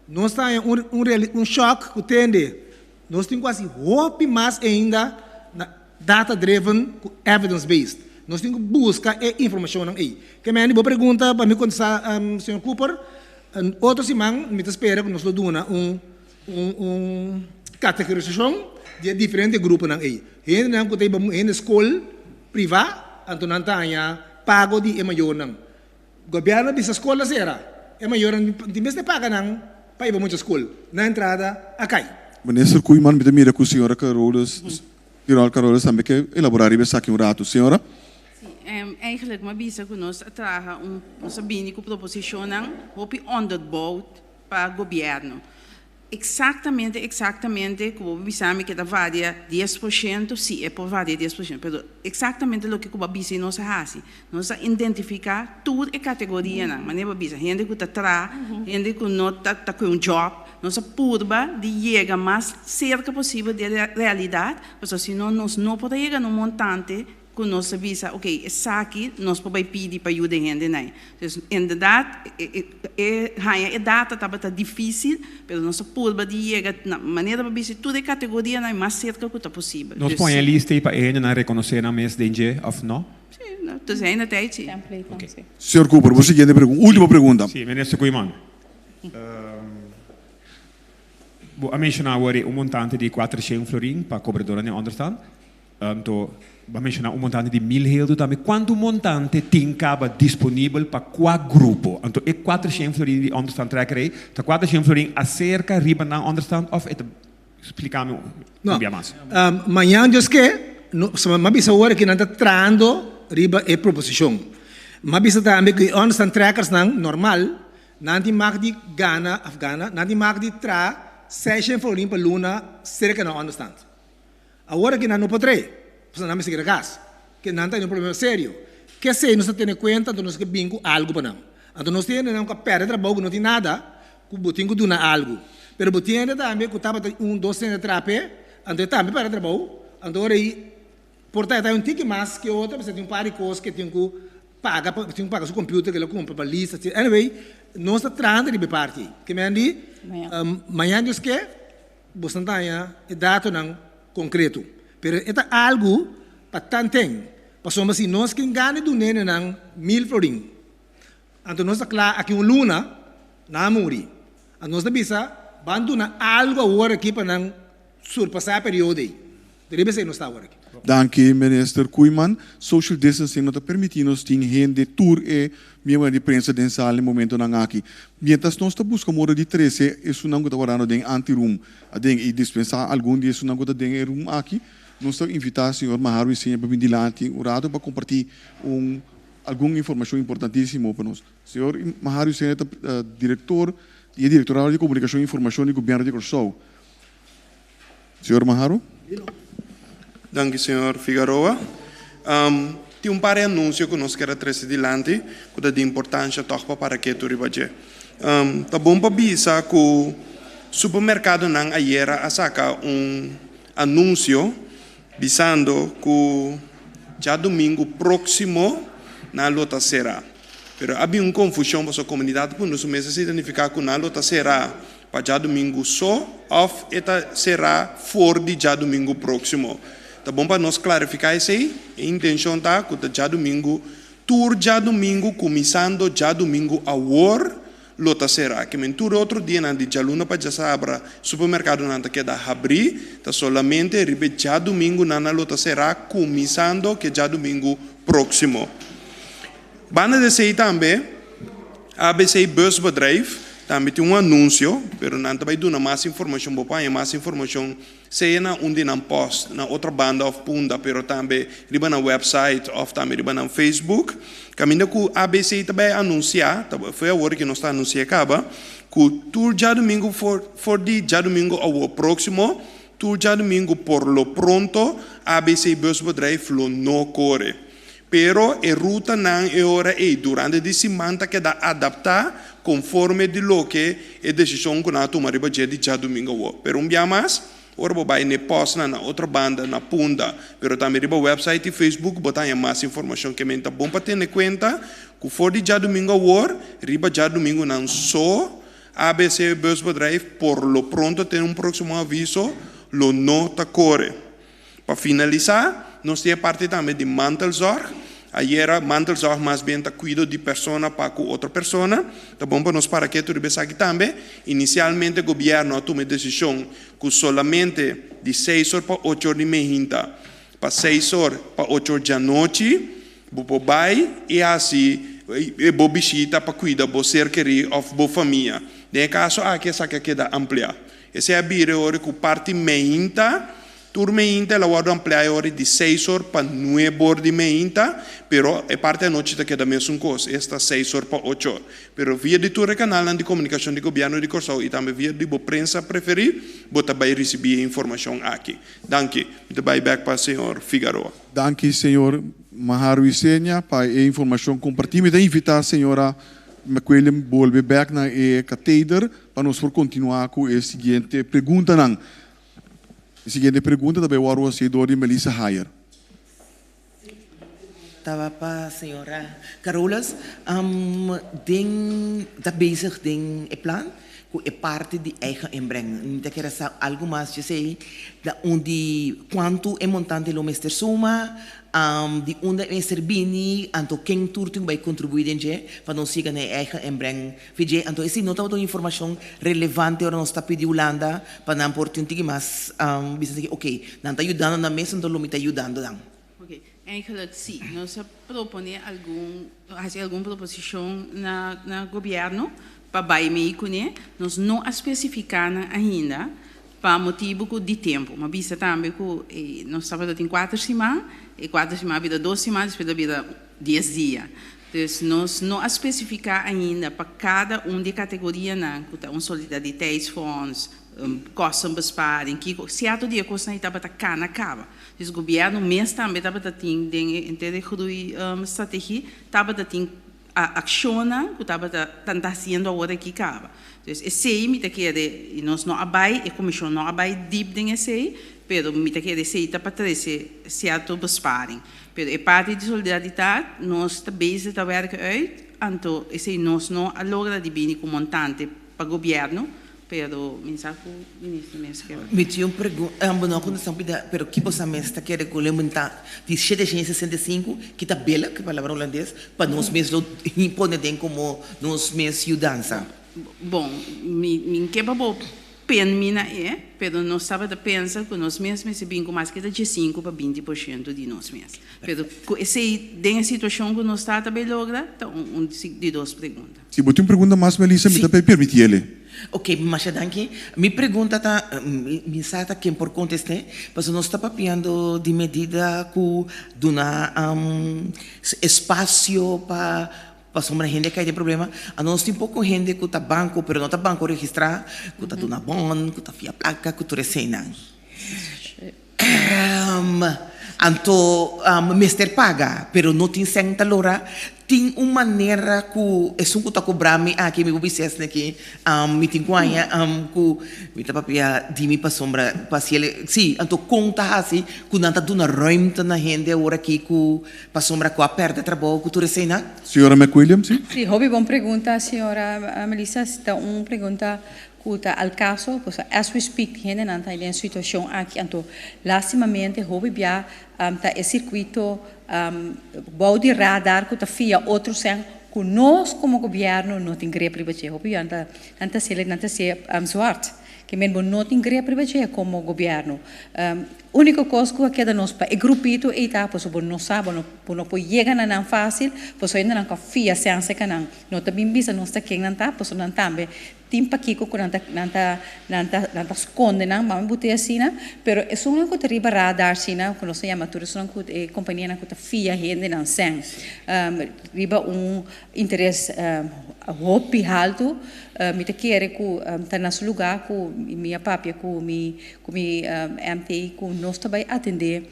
Nos ta haña un un un shock ku tende nos tin ku hasi hopi mas ainda na data driven ku evidence based. Nos tin ku buska e informashonnan ei. Ke mende bo pregunta pa mi kontestá señor Cooper, otro siman mi ta spera ku nos lo duna un un un kategorisashon di e diferente gruponan ei. Hendenan ku ta iba hende skol privá anto nan ta haña pago di e mayornan. Gobierno a bisa skol a sera, e mayornan tin mester paga nan pa iba mucha skol, nan entrada a kai. Minister Koeiman, mi ta mira ku señora Carolus, Tirol Carolus tambe ke elabora riba esaki un ratu. Señora? Si, eigenlijk mi a bisa ku nos a traha un, nos a bini ku proposishonnan hopi onderbouwd pa gobierno. Exactamente, exactamente, cu bo bisa mi cu e ta varia 10%, si e por varia 10%, pero exactamente loke cu bo a bisa y nos a haci. Nos a identifica tur e categorianan, manera bo a bisa, hende cu ta traha, hende cu no ta ta cu un job, nos a purba di yega mas cerca posibel di e realidad, pasobra si no nos no por a yega na un montante ku nos ta bisa, ok, esaki nos por bai pidi pa yuda e hendenan. Dus inderdaad, e haña e data tabata difísil, pero nos a purba di yega na manera pa bisa tur e kategorianan mas serka ku ta posibel. Nos pon e lista ei pa e hendenan rekonosé nan mes den dje òf no? Sí, dus ainda ta ei sí. Señor Cooper, bo siguiente pregunta, último pregunta. Sí, Minister Koeiman. Bo a menshoná awor e un montante di 400 florin pa kobradónan di ònderstan. Anto, bo a menshoná un montante di mil heldu tambe. Kuantu montante tin kaba disponibel pa kua grupo? Anto, e 400 florin di ònderstan trekker ei, ta 400 florin aserka riba nan ònderstan òf e ta splika mi un bia mas? No. Mañan Dios ke, no, mi a bisa awor aki nan ta trahando riba e proposishon. Mi a bisa tambe ku e ònderstan trekkersnan normal, nan tin mag di gana, òf gana, nan tin mag di traha 600 florin pa luna serka nan ònderstan. Awor aki nan no por trae, pasobra nan mester keda kas. Ke nan ta den un problema serio. Kesei nos ta tene kuenta, anto nos ke bin ku algu pa nan. Anto nos tin hendenan ku a pèrdè trabou, ku no tin nada, ku bo tin ku duna algu. Pero bo tin hende tambe ku tabata un, dos hende traha p'e, anto e tambe pèrdè trabou, anto ora ei por ta e ta un tiki mas ke otro, pasobra tin un par di kos ke tin ku paga, tin ku paga su computer ke el a kumpra pa lista. Anyway, nos ta trahando riba e parti ei. Ke men di, mañan Dios ke. Boso ta haña e datonan konkreto. Pero e ta algu pa tanten, pasobra si nos kin gana di dunenenan mil florin, anto nos ta kla aki un luna nan a muri. Anto nos ta bisa, ban duna algu awor aki pa nan surpasá e periodo ei. Riba esei nos ta awor aki. Danki Minister Koeiman. Social distancing no ta permiti nos tin hende tur e miembronan di prensa den sala e momentonan aki. Mientras nos ta busca modo di trece esunnan cu ta wardando den anti-room aden y dispensa algun di esunnan cu ta den e room aki, nos ta invita señor Maharu Isenia pa bin dilanti un rato pa comparti un algun informacion importantisimo pa nos. Señor Maharu Isenia ta director di e Directorado di Comunicacion y Informacion di Gobierno di Corsou. Señor Maharu. Danki señor Figaroa. Tin un par di anunsio ku nos kier a trese dilanti ku ta di importansha tòg pa para ketu riba dje. Ta bon pa bisa ku supermerkadonan ayera a saka un anunsio bisando ku djadumingu próksimo nan lo ta será. Pero a bin un konfushon pasobra komunidat a pone su mes a signifiká ku nan lo ta será Pa djadumingu so òf e ta será for di djadumingu próksimo? Ta bon pa nos klarifiká esei. E intenshon ta ku ta djadumingu, tur djadumingu kuminsando djadumingu awor lo ta será. Ke men tur otro dianan di djaluna pa djasabra supermerkadonan ta keda habrí, ta solamente riba e djadumingunan nan lo ta será kuminsando ke djadumingu próksimo. Banda di esei tambe, ABC Busbedrijf tambe tin un anunsio, pero nan ta bai duna mas informashon. Bo por haña mas informashon sea na un di nan post na otro banda òf Punda, pero tambe riba nan website òf tambe riba nan Facebook. Kaminda ku ABC ta bai anunsiá, ta foi awor ku nos ta anunsiá kaba, ku tur djadumingu for for di djadumingu awor próksimo, tur djadumingu por lo pronto ABC Busbedrijf lo no kore. Pero e rutanan e ora ei durante di siman ta keda adaptá konforme di loke e desishon ku nan a tuma riba dje di djadumingu awor. Pero un bia mas, ora bo bai n'e pòstnan na otro banda, na Punda, pero tambe riba wèpsait i Facebook bo ta haña mas informashon. Ke men ta bon pa tene kuenta ku for di djadumingu awor, riba djadumingunan so, ABC Busbedrijf por lo pronto te un próksimo aviso lo no ta kore. Pa finalisá, nos tin e parti tambe di mantelzorg. Ayera mantelzorg mas bien ta kuido di persona pa ku otro persona. Ta bon pa nos para ketu riba esaki tambe. Inisialmente gobièrnu a tuma e desishon ku solamente di seis or pa ocho or di mehinta pa seis or pa ocho or djanochi bo por bai i hasi bo bishita pa kuida bo ser kerí òf bo famia. Den e kaso aki esaki a keda ampliá. Esei a bira e ora ku parti meinta, tur meinta el a wòrdu ampliá e ora di seis or pa nuebe or di meinta, pero e parti anochi ta keda mesun kos, esta seis or pa ocho or. Pero via di tur e kanalnan di komunikashon di Gobièrnu di Kòrsou i tambe via di bo prensa preferí, bo ta bai risibí e informashon aki. Danki. Mi ta bai bèk pa señor Figaroa. Danki señor Maharu Isenia pa e informashon kompartí. Mi ta invitá señora McWilliam bolbe bèk na e kateder Pa nos por kontinuá ku e siguiente preguntanan. E siguiente pregunta ta bai wòrdu hasi dor di Melissa Hayer. Taba pa señora Carolus, den ta bezig den e plan ku e parti di eigen inbreng. Mi ta kere sa algu mas djesei, ta un di kuantu e montante lo mester suma, Di unda e mester bini, anto ken tur tin ku bai kontribuí den dje pa nos yega na e eigen inbreng fi dje. Anto esei no tabata un informashon relevante ora nos ta pidi Hulanda pa nan por tin un tiki mas bisa esaki, oke, nan ta yudando nan mes, anto lo mi ta yudando nan. Oke, eigenlijk si. Nos a proponé algun, hasi algun proposishon na na gobièrnu pa bai mei kuné. Nos no a spesifiká nan ainda. Pa motibu ku di tempu. M'a bisa tambe ku nos tabata tin kuater siman, e kuater siman a bira dos siman, despues a bira dies dia. Dus nos no a spesifiká ainda pa kada un di e kategorianan ku ta un solidariteitsfonds, kostenbesparing, kiko, sierto di e kosnan ei tabata kana kaba. Dus gobièrnu mes tambe tabata tin den e henter e groei strategie tabata tin A accionnan cu tabata tan ta haciendo awor aki caba. Dus esey mi ta kere, y nos no a bay, e comision no a bay diep den esey, pero mi ta kere esey ta pa trece cierto besparing. Pero e parti di solidaridad nos ta bezig ta werken uit, anto esey nos no a logra di bini cu montante pa gobierno, Pero mi sa ku minister mes ke. Mi tin un pregunta, bo no a kontestá un pida, pero ki bo sa mes ta kere ku lo inventá di 765, ki ta billijk, palabra hulandes, pa nos mes lo pone den komo nos mes yudansa? Bon, mi mi ke pa bo. pin mi na e, pero nos tabata pensa ku nos mes mester bin ku maske ta diesinku pa 20% di nos mes. Pero ku esei den e situashon ku nos ta ta bay logra ta un un di dos pregunta. Si bo tin un pregunta mas Melissa mi ta bay permiti el'e. Ok, masha danki. Mi pregunta ta, mi sa ta ken por kontest'é, pasobra nos ta papiando di medida ku duna espasio pa pasobra hende kai den problema. Anos tin poko hende ku ta banko, pero no ta banko registrá, ku ta duna bon, ku ta fia plaka, ku tur eseinan. Anto mester paga, pero no tin sèn ta lora. Tin un manera ku esun ku ta kobra mi aki, mi por bisa esne aki, mi tin ku haña ku mi ta papia di mi pasobra pa si el, si, anto kon ta hasi ku nan ta duna ruimte na hende awor aki ku pasobra ku a pèrdè trabou ku tur eseinan? Señora McWilliams, si. Si, hopi bon pregunta, señora Melissa. Ta un pregunta Cu ta al caso, pasobra as we speak hendenan ta den situacion aki, anto lastimamente hopi bia ta e circuito bou di radar cu ta fia otro cen cu nos como gobierno no tin grip riba dje. Hopi bia nan ta haciel nan ta hacié zwart, ke men bo no tin grip riba dje como gobierno. Unico cos cu a keda nos pa e grupito ey ta pasobra bo no sa, bo no por yega na nan facil, pasobra hendenan cu a fia cen cerca nan no ta bin bisa nos ta ken nan ta, pasobra nan tambe Tin pakiko ku nan ta nan ta nan ta nan ta skonde nan, mami bute asina, pero esunnan ku ta riba radar asina, ku nos ta yama tur esunnan ku e kompanianan ku ta fia hendenan sèn riba un interes hopi haltu, mi ta kere ku ta na su lugá ku mi a papia ku mi ku mi MT ku nos ta bai atendé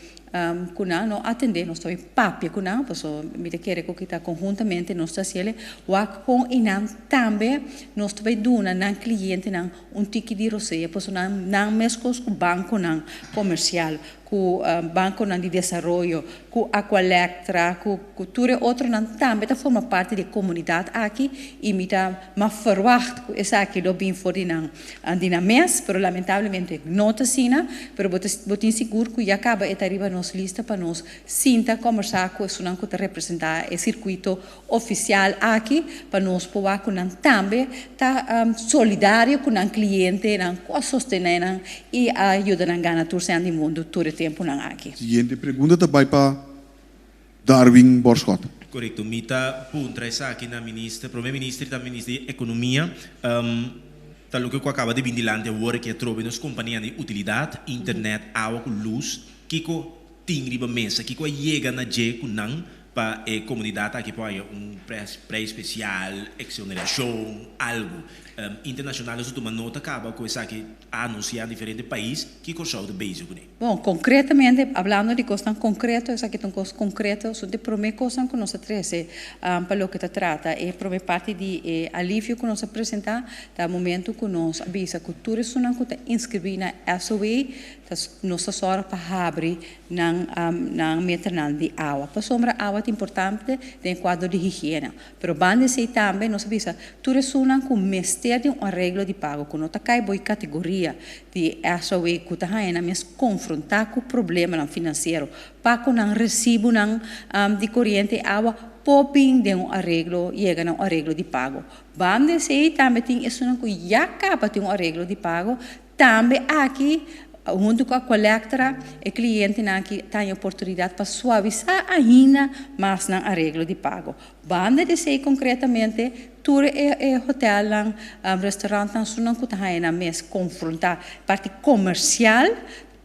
Ku nan no atendé, nos ta bai papia ku nan, pasobra mi ta kere ku kita konhuntamente nos ta hasiel wak kon i nan tambe nos ta bai duna nan klientenan un tiki di rosea, pasobra nan nan meskos ku bankonan komersial, ku bankonan di desaroyo, ku Aqualectra, ku ku tur e otronan tambe ta forma parti di e komunidat aki i mi ta mas ferwagt ku esaki lo bin for di nan. Di nan mes, pero lamentablemente no ta asina, pero bo ta bo tin sigur cu ya caba e ta riba nos lista pa nos sinta combersa cu esunnan cu ta representa e circuito oficial aki pa nos por wak cu nan tambe ta solidario cu nan clientenan cu a sostene nan y a yuda nan gana tur cen di mundo tur e temponan aki. Siguiente pregunta ta bay pa Darwin Borschot. Korekto. Mi ta puntra esaki na minister, prome minister i tambe minister di ekonomia. Ta loke ku a kaba di bin dilanti awor ke atrobe nos kompanianan di utilidat, internet, awa ku lus, kiko tin riba mesa, kiko a yega na dje ku nan pa e komunidat aki por haya un prijs spesial, eksonerashon, algu. Internashonal nos a tuma nota kaba ku esaki a anunsiá diferente pais, ki Kòrsou ta bezig kuné? Bon, konkretamente, hablando di kosnan konkreto, esaki ta un kos konkreto, su di promé kosnan ku nos a trese pa loke ta trata e promé parti di e alivio ku nos a presentá, ta momentu ku nos a bisa ku tur esunnan ku ta inskribí na SOA ta nos ta sòru pa habri nan nan meternan di awa. Pasobra awa ta importante den e kuadro di higiena. Pero banda esei tambe nos a bisa tur esunnan ku mester di un areglo di pago ku no ta kai bo e kategoria di SOE ku ta haña nan mes konfrontá ku problemanan finansiero pa ku nan resibunan di koriente i awa por bin den un areglo, yega na un areglo di pago. Banda esei tambe tin esunnan ku ya kaba tin un areglo di pago, tambe aki huntu ku Aqualectra e klientenan aki ta haña oportunidat pa suavisá ainda mas nan areglo di pago. Banda di esei konkretamente tur e e hotelnan, restaurantnan sunan ku ta haña nan mes konfrontá parti komersial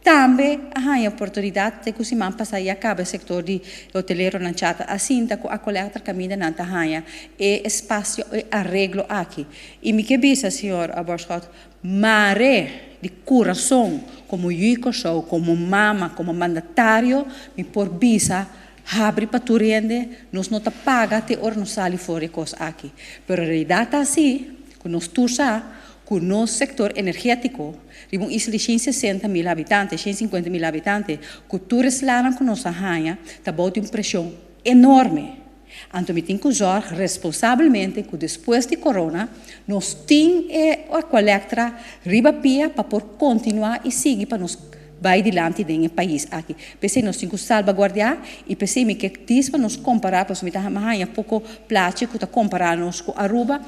tambe a haña oportunidat te ku siman pasá ya kaba e sektor di hoteleronan chata a sinta ku Aqualectra kaminda nan ta haña e espasio e areglo aki. I mi ke bisa señor Borschot mare di kurason komo yu Kòrsou komo mama komo mandatario mi por bisa Habri pa tur hende, nos no ta paga te ora nos sali for e kos aki. Pero realidat ta asi ku nos tur sa ku nos sektor energétiko riba un isla di 160 mil habitante, 150 mil habitante, ku tur e slanan ku nos a haña ta bou di un preshon enorme. Anto mi tin ku zòrg responsabelmente ku despues di korona nos tin e Aqualectra riba pia pa por kontinuá i sigui pa nos Bai dilanti den e pais aki. P'esei nos tin ku salbaguardiá i p'esei mi ke dis pa nos kompará, pasobra mi ta haña poko plachi ku ta kompará nos ku Aruba.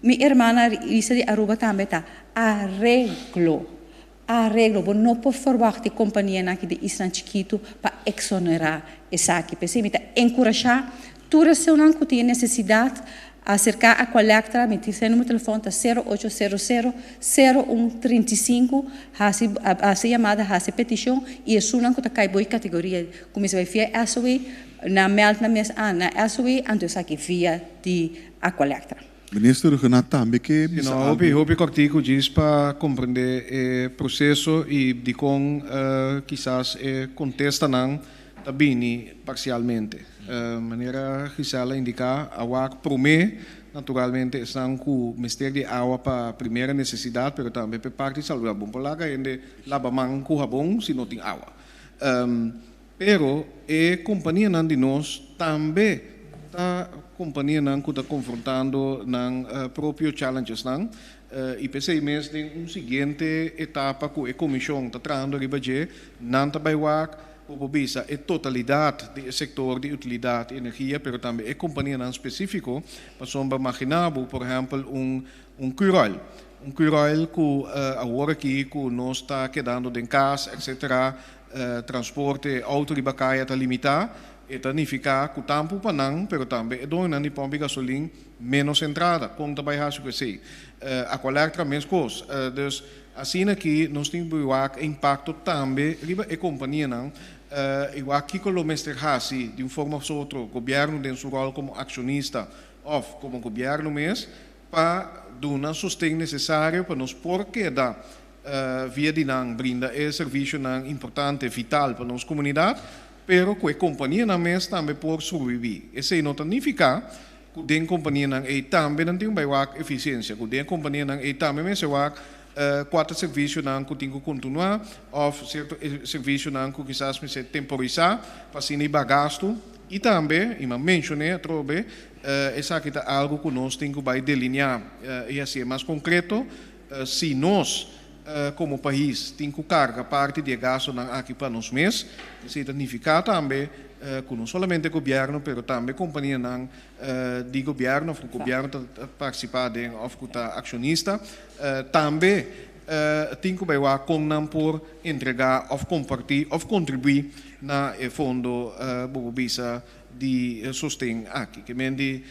Mi hermana Lisa di Aruba tambe ta areglo. Areglo. Bo no por ferwagt di kompanianan aki di isnan chikitu pa eksonerá esaki. P'esei mi ta enkurashá tur esunnan ku tin e nesesidat aserká Aqualectra. Mi tin se numero telefòn ta sero ocho sero sero, sero un 35. Hasi hasi yamada, hasi petishon i esunnan ku ta kai bo e kategoria kuminsá bai via SOE, nan mèld nan mes an na SOE, anto esaki via di Aqualectra. Minister Rhuggenaath tambe ke Si bisa no, algu. hopi, hopi kòrtiku djis pa komprendé e proseso i dikon kisas e kontestanan ta bini parsialmente. Manera Gisela a indiká, a wak promé naturalmente esnan ku mester di awa pa primera nesesidat, pero tambe pa e parti saludabel. Bo por laga hende laba man ku habon si no tin awa. Pero e kompanianan di nos tambe ta kompanianan ku ta konfrontando nan propio challengesnan i p'esei mes den un siguiente etapa ku e komishon ta trahando riba dje, nan ta bai wak bo por bisa e totalidat di e sektor di utilidat i energia pero tambe e kompanianan spesífiko pasobra magina bo por ehèmpel un un Curoil, un Curoil ku awor aki ku nos ta kedando den kas etcetera Transporte auto riba kaya ta limitá, e ta nifiká ku tampu pa nan, pero tambe e doñonan di pòmp di gasolin ménos entrada. Kon ta bai hasi ku esei? Aqualectra meskos. Dus asina aki nos tin ku wak e impakto tambe riba e kompanianan i wak kiko lo mester hasi di un forma òf otro gobièrnu den su ròl komo akshonista òf komo gobièrnu mes pa duna sosten nesesario pa nos por keda via di nan brinda e servicionan importante, vital pa nos comunidad, pero cu e companianan mes tambe por sobrevivi. Esey no ta nifica cu den companianan ey tambe nan tin un bay wak eficiencia, cu den e companianan ey tambe mester wak cua ta servicionan cu tin cu continua of cierto servicionan cu kisas mester temporisa pa asina y baha gasto. Y tambe, y mi a mencione atrobe, esaki ta algo cu nos tin cu bay delinea y haci'e mas concreto, Si nos komo pais tin ku karga parti di e gastunan aki pa nos mes, esei ta nifiká tambe ku no solamente gobièrnu pero tambe kompanianan di gobièrnu òf ku gobièrnu ta partisipá den òf ku ta akshonista tambe tin ku bai wak kon nan por entregá òf kompartí òf kontribuí na e fondo bo por bisa di sosten aki. Ke men di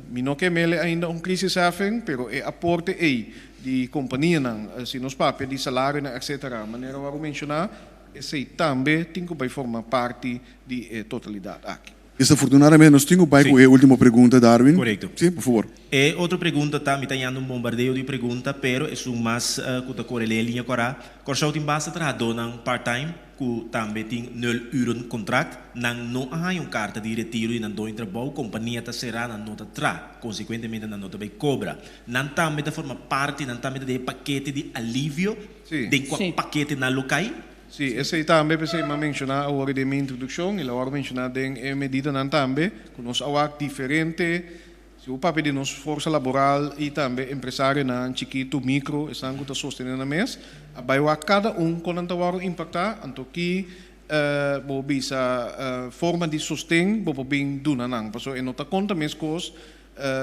Mi no ke mele ainda un crisisheffing, pero e aporte ei di kompanianan, si nos papia di salarionan etcetera, manera wou a menshoná, esei tambe tin ku bai forma parti di e totalidat aki. Desafortunadamente nos tin ku bai ku e último pregunta, Darwin. Korekto. Sí, por fabor. E otro pregunta ta, mi ta yanda un bombardeo di pregunta, pero esun mas ku ta kore den e liña kòrá. Kòrsou tin basta trahadónan part-time ku tambe tin nul uren kontrakt. Nan no a haña un karta di retiro di nan doño trabou, kompania ta será, nan no ta tra, konsekuentemente nan no ta bai kobra. Nan tambe ta forma parti, nan tambe ta den e pakete di alivio, den kua pakete nan lo kai? Sí, esei tambe p'esei mi a menshoná awor den mi introdukshon i lo a menshoná den e medidanan tambe ku nos a wak diferente. Si bo papia di nos forsa laboral i tambe empresarionan chikitu, mikro, esnan ku ta sostené nan mes, a bai wak kada un kon nan ta wòrdu impaktá, anto ki bo bisa forma di sosten bo por bin duna nan. Pasobra e no ta konta meskos,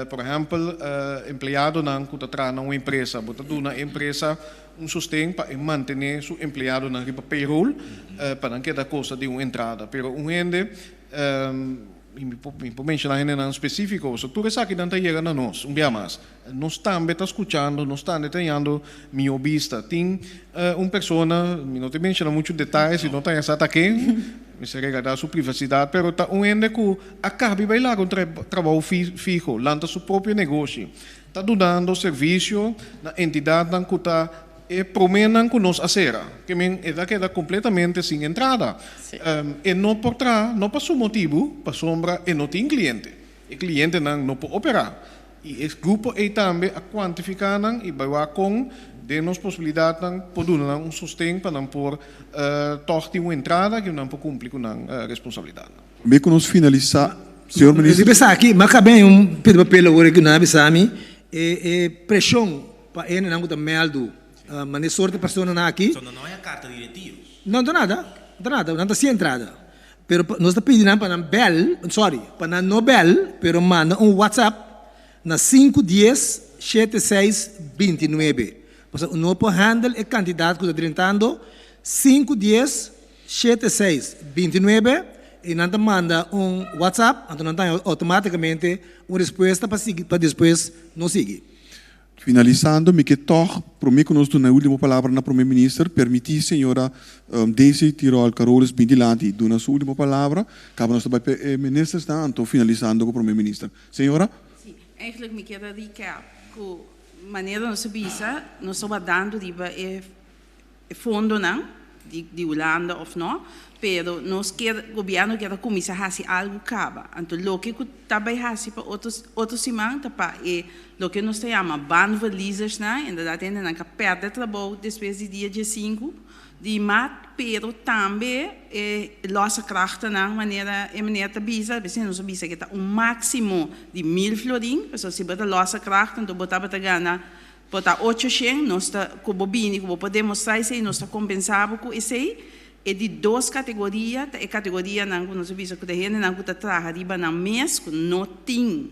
por ehèmpel, empleadonan ku ta traha na un empresa, bo ta duna e empresa un sosten pa e mantené su empleadonan riba payroll pa nan keda kosta di un entrada. Pero un hende. I mi por mi por menshoná hendenan spesífiko, pasobra tur esakinan ta yega na nos un bia mas. Nos tambe ta skuchando, nos tambe ta hañando mihó bista. Tin un persona, mi no ta menshoná muchu detaye si no ta haña sa ta ken, mester regardá su privasidat, pero ta un hende ku a kabi bai laga un trabou fiho, lanta su propio negoshi, ta dunando servisio na entidatnan ku ta E proménan ku nos a sera, ke men e ta keda kompletamente sin entrada. E no por traha, no pa su motibu, pasobra e no tin kliente. E klientenan no por operá. I e grupo ei tambe a kuantifiká nan i bai wak kon den nos posibilidatnan por duna nan un sosten pa nan por tòg tin un entrada ku nan por kumpli ku nan responsabilidatnan. Promé ku nos finalisá, señor Minister. Riba esaki, mi a kaba en un pida papel awor ku nan a bisa mi e preshon. Pa e hendenan ku ta mèldu manera sorti personanan aki. So nan no haña karta di retiro? No, no ta nada, no ta nada, nan ta sin entrada. Pero nos ta pidi nan pa nan bèl, sorry, pa nan no bèl, pero manda un WhatsApp na sinku dies. 76 29. Pasobra no por handle e kantidat ku ta drentando, sinku dies shete seis bintinuebe i nan ta manda un WhatsApp, anto nan ta haña outomátikamente un respuesta pa sigui pa despues no sigui. Finalisando, mi ke tòg, promé ku nos duna e último palabra na Promé Minister, permití señora Daisy Tirol Carolus bin dilanti i duna su último palabra. Kaba nos ta bai pa e ministersnan, anto finalisando ku Promé Minister. Señora. Sí, eigenlijk mi kier a recap ku manera nos a bisa, nos ta wardando riba e e fondonan di di Hulanda of no, pero nos kier, gobierno kier a cuminsa haci algo caba. Anto loke cu ta bay haci pa otro otro siman ta pa e loke nos ta yama baanverliezersnan, inderdaad hendenan cu a perde trabou despues di dia diesinku di maart, pero tambe e losse krachtennan manera e meneer ta bisa, bes nos a bisa cu ta un maximo di mil florin, pasobra si bo ta losse kracht anto bo tabata gana Bo ta ocho shen, nos ta ku bo bini ku bo por demostrá esei, nos ta kompensá bo ku esei. E di dos kategoria ta e kategorianan ku nos a bisa ku ta hendenan ku ta traha riba nan mes, ku no tin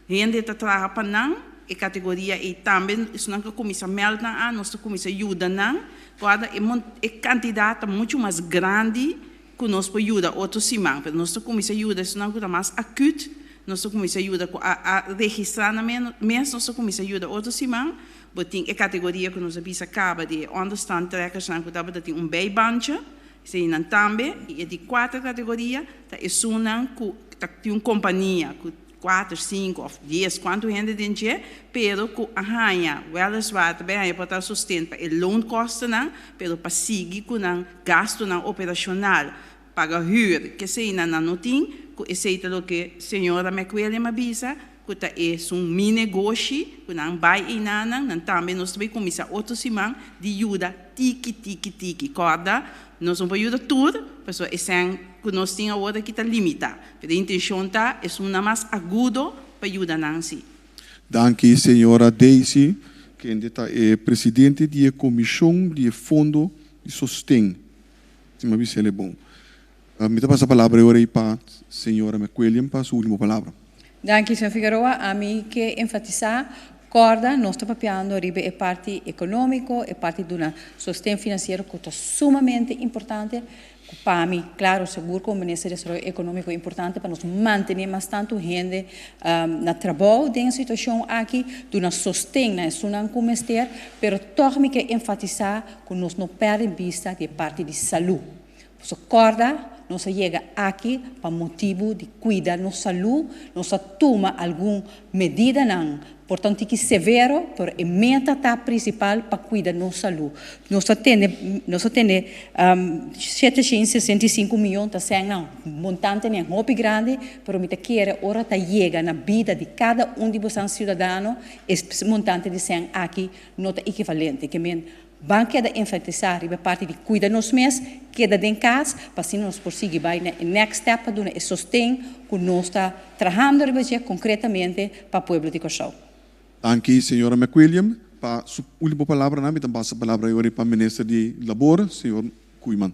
hende ta traha pa nan. E kategoria ei tambe esnan ku a kuminsá mèld nan an, nos ta kuminsá yuda nan. Kòrda e mon e kantidat ta muchu mas grandi ku nos por yuda otro siman, pero nos ta kuminsá yuda esnan ku ta mas akut. Nos ta kuminsá yuda ku a a registrá nan mes, nos ta kuminsá yuda otro siman. Bo tin e kategoria ku nos a bisa kaba di e onderstandtrekkersnan ku tabata tin un bijbaantje, eseinan tambe. I e di kuater kategoria ta esunnan ku ta tin un kompania ku kuater, sinku òf dies kuantu hende den dje, pero ku a haña wèleswaar ta bai haña por ta sosten pa e loonkostennan, pero pa sigui ku nan gastunan operashonal. Paga huur, keseinan nan no tin, ku esei ta loke señora McWilliam a bisa, ku ta esun mi negoshi, ku nan bai einanan, nan tambe nos ta bai kuminsá otro siman di yuda tiki tiki tiki. Kòrda, nos no por yuda tur, pasobra e sèn ku nos tin awor aki ta limitá, pero e intenshon ta esunnan mas agudo pa yuda nan si. Danki señora Daisy, kende ta e presidente di e komishon di e fondo di sosten. Si mi a bisa el e bon. Mi ta pasa palabra e ora ei pa señora McWilliam pa su ultimo palabra. Danki, señor Figueroa. Ami ke enfatisá, kòrda nos ta papiando riba e parti ekonómiko, e parti duna sosten finansiero ku ta sumamente importante, ku pa mi, klaro, sigur komo Minister di Desaroyo Ekonómiko importante pa nos mantené mas tantu hende na trabou den e situashon aki, duna sosten na esunnan ku mester, pero tòg mi ke enfatisá ku nos no pèrdè bista di e parti di salú. Pasobra kòrda, nos a yega aki pa motibu di kuida nos salú, nos a tuma algun medidanan, por ta un tiki severo, pero e meta ta prinsipal pa kuida nos salú. Nos a tene, nos a tene 765 miyon ta sènnan, montantenan hopi grandi, pero mi ta kere ora ta yega na bida di kada un di bosan siudadano, e montante di sèn aki no ta ekivalente. Ke men Ban keda enfatisá riba e parti di kuida nos mes, keda den kas, pa asina nos por sigui bai na e next step pa duna e sosten ku nos ta trahando riba dje konkretamente pa pueblo di Kòrsou. Danki señora McWilliam pa su ultimo palabranan. Mi ta pasa palabra ayora pa Minister di Labor, señor Koeiman.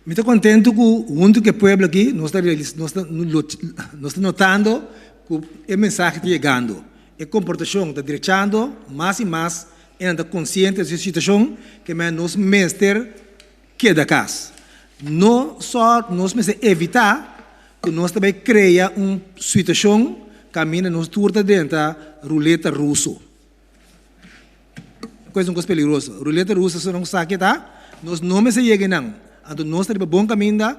Mi ta kontentu ku huntu ku e pueblo aki nos ta nos ta nos ta notando ku e mensahe ta yegando, e komportashon ta drechando mas i mas. E nan ta konsiente di su situashon ke men nos mester keda kas. No sò nos mester evitá ku nos ta bai krea un situashon kaminda nos tur ta drenta ruleta ruso. Ku es un kos peligroso. Ruleta ruso esei nan sa ke ta, nos no mester yega einan. Anto nos ta riba bon kaminda,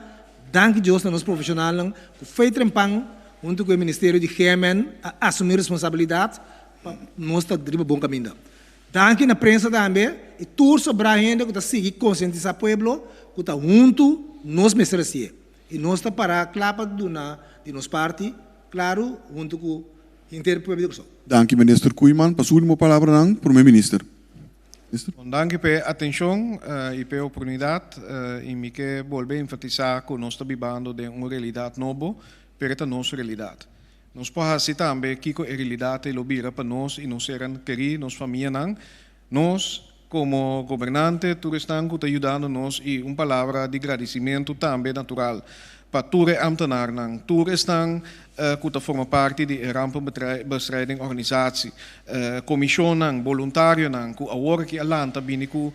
danki Dios na nos profeshonalnan ku fei trempan huntu ku e ministerio di GMN a asumí responsabilidat Pa nos ta riba bon kaminda. Danki na prensa tambe i tur sobrá hende ku ta sigui konsientisá pueblo ku ta huntu nos mester hasié. I nos ta pará kla pa duna di nos parti, klaru, huntu ku henter pueblo di Kòrsou. Danki Minister Koeiman pa su ultimo palabranan. Prome Minister. Minister. Bon danki pa e atenshon i pa e oportunidat i mi ke bolbe enfatisá ku nos ta bibando den un realidat nobo, pero e ta nos realidat. Nos por hasi tambe kiko e realidat ei lo bira pa nos i nos sernan kerí, nos famianan. Nos, komo gobernante, tur esnan ku ta yudando nos i un palabra di gradisimentu tambe natural pa. pa tur e ambtenarnan, tur esnan ku ta forma parti di e Rampenbestrijding Organisatie, komishonnan, boluntarionan ku awor aki a lanta bini ku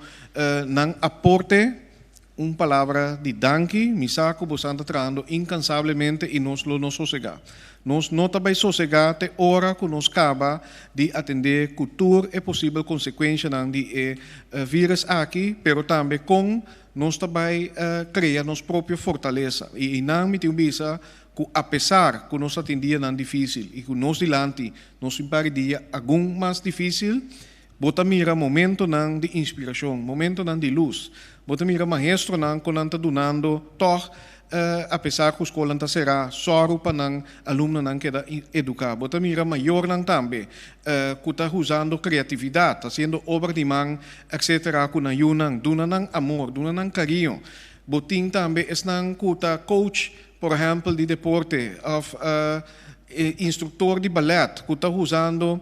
nan aporte. Un palabra di danki, mi sa ku bosan ta trahando inkansablemente i nos lo no sosegá. Nos no ta bai sosegá te ora ku nos kaba di atendé ku tur e posibel konsekuenshanan di e vírus aki, pero tambe kon nos ta bai krea nos propio fortalesa. I einan mi tin un bisa ku apesar ku nos ta tin dianan difísil i ku nos dilanti nos tin par di dia agun mas difísil, Bo ta mira momentonan di inspirashon, momentonan di lus. Bo ta mira maestronan ku nan ta dunando tòg apesar ku skolnan ta será, sòru pa nan alumnonan keda eduká. Bo ta mira mayornan tambe ku ta usando kreatividat, hasiendo obra di man, etcetera ku nan yunan, duna nan amor, duna nan kariño. Bo tin tambe esnan ku ta coach, por ehèmpel di deporte òf instruktor di balèt ku ta usando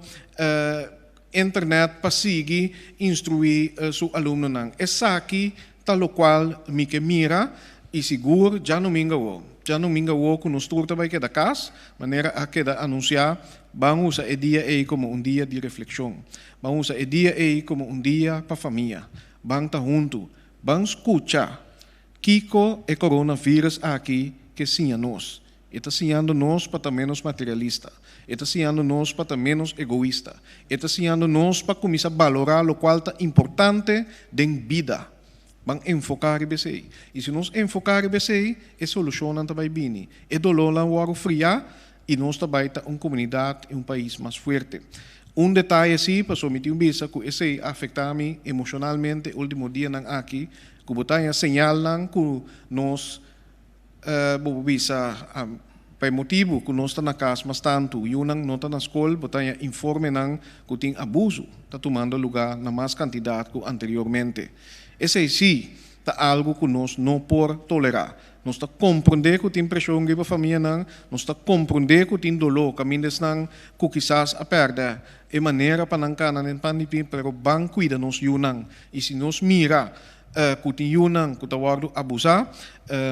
Internet pa sigui instruí su alumnonan. Esaki ta lokual mi ke mira i sigur djanumingu awo. Djanumingu awo ku nos tur ta bai keda kas, manera a keda anunsiá, ban usa e dia ei komo un dia di reflekshon. Ban usa e dia ei komo un dia pa famia. Ban ta huntu. Ban skucha kiko e coronavirus aki ke siña nos. E ta siñando nos pa ta ménos materialista. E ta siñando nos pa ta ménos egoista. E ta siñando nos pa kuminsá balorá lokual ta importante den bida. Ban enfoká riba esei. I si nos enfoká riba esei, e solushonnan ta bai bini. E dolónan wòrdu friá i nos ta bai ta un komunidat i un pais mas fuerte. Un detaye sí, pasobra mi tin bisa ku esei a afektá mi emoshonalmente último dianan aki, ku bo ta haña señalnan ku nos Bo por bisa, Pa e motibu ku nos ta na kas mas tantu, yunan no ta na skol, bo ta haña informenan ku tin abusu ta tumando lugá na mas kantidat ku anteriormente. Esei sí ta algu ku nos no por tolerá. Nos ta komprondé ku tin preshon riba famianan, nos ta komprondé ku tin doló kaminda esnan ku kisas a pèrdè e manera pa nan kana den pan di pin, pero ban kuida nos yunan. I si nos mira ku tin yunan ku ta wòrdu abusá,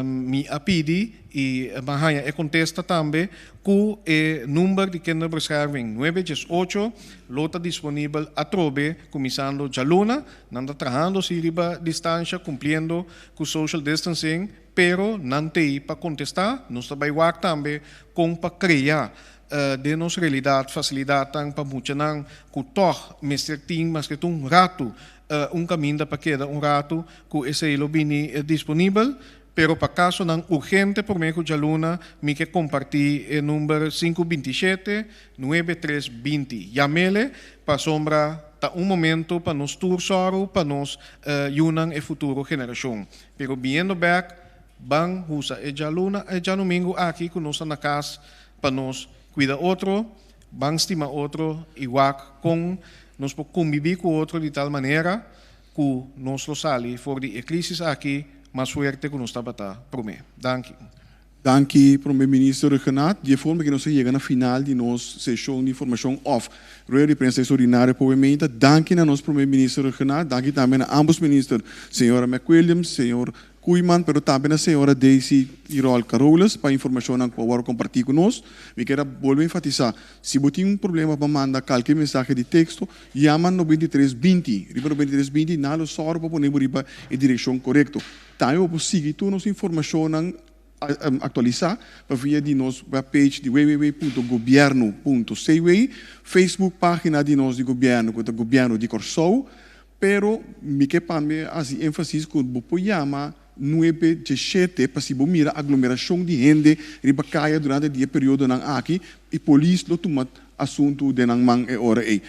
mi a pidi i mi a haña e kontesta tambe ku e number di Kinderbescherming nuebe djes ocho lo ta disponibel atrobe kuminsando djaluna. Nan ta trahando si riba distansha kumpliendo ku social distancing, pero nan t'ei pa kontestá. Nos ta bai wak tambe kon pa krea den nos realidat fasilidatnan pa muchanan ku tòg mester tin maske ta un ratu un kaminda pa keda un ratu ku esei lo bini disponibel, pero pa kasonan urgente promé ku djaluna mi ke kompartí e number sinku 27 nuebe tres 20. Yam'ele pasobra ta un momento pa nos tur sòru pa nos yunan e futuro generashon. Pero biniendo bèk ban usa e djaluna e djanumingu aki ku nos ta na kas pa nos kuida otro, Ban stima otro i wak kon nos por kombibí ku otro di tal manera ku nos lo sali for di e krísis aki mas fuerte ku nos tabata promé. Danki. Danki Prome Minister Rhuggenaath. Di e forma ki nos a yega na final di nos seshon di informashon òf rueda di prensa ekstraordinario pa Wementa. Danki na nos Prome Minister Rhuggenaath. Danki tambe na ambos minister, señora McWilliams, señor Koeiman, pero tambe na señora Daisy Tirol Carolus pa informacionnan cu a worde comparti cu nos. Mi kier a bolbe enfatisa, si bo tin un problema pa manda calke mensahe di texto, yama 93 20. Riba 93 20 nan lo sòru pa pone bo riba e direccion corecto. Tambe bo por sigui tur nos informacionnan actualisa pa via di nos webpage di www.gobierno.cw, Facebook pagina di nos di Gobierno cu ta Gobierno di Corsou, Pero mi ke pa mi hasi énfasis ku bo por yama nuebe djeshete pa si bo mira aglomerashon di hende riba kaya durante di e periodonan aki i polis lo tuma asuntu den nan man e ora ei.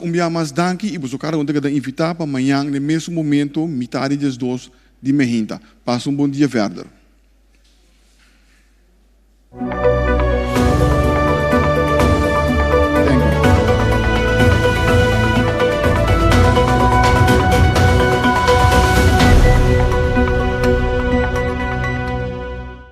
Un bia mas danki i boso kada un ta keda invitá pa mañan den mesun momento mitá di diesdos di mehinta. Pasa un bon dia verder.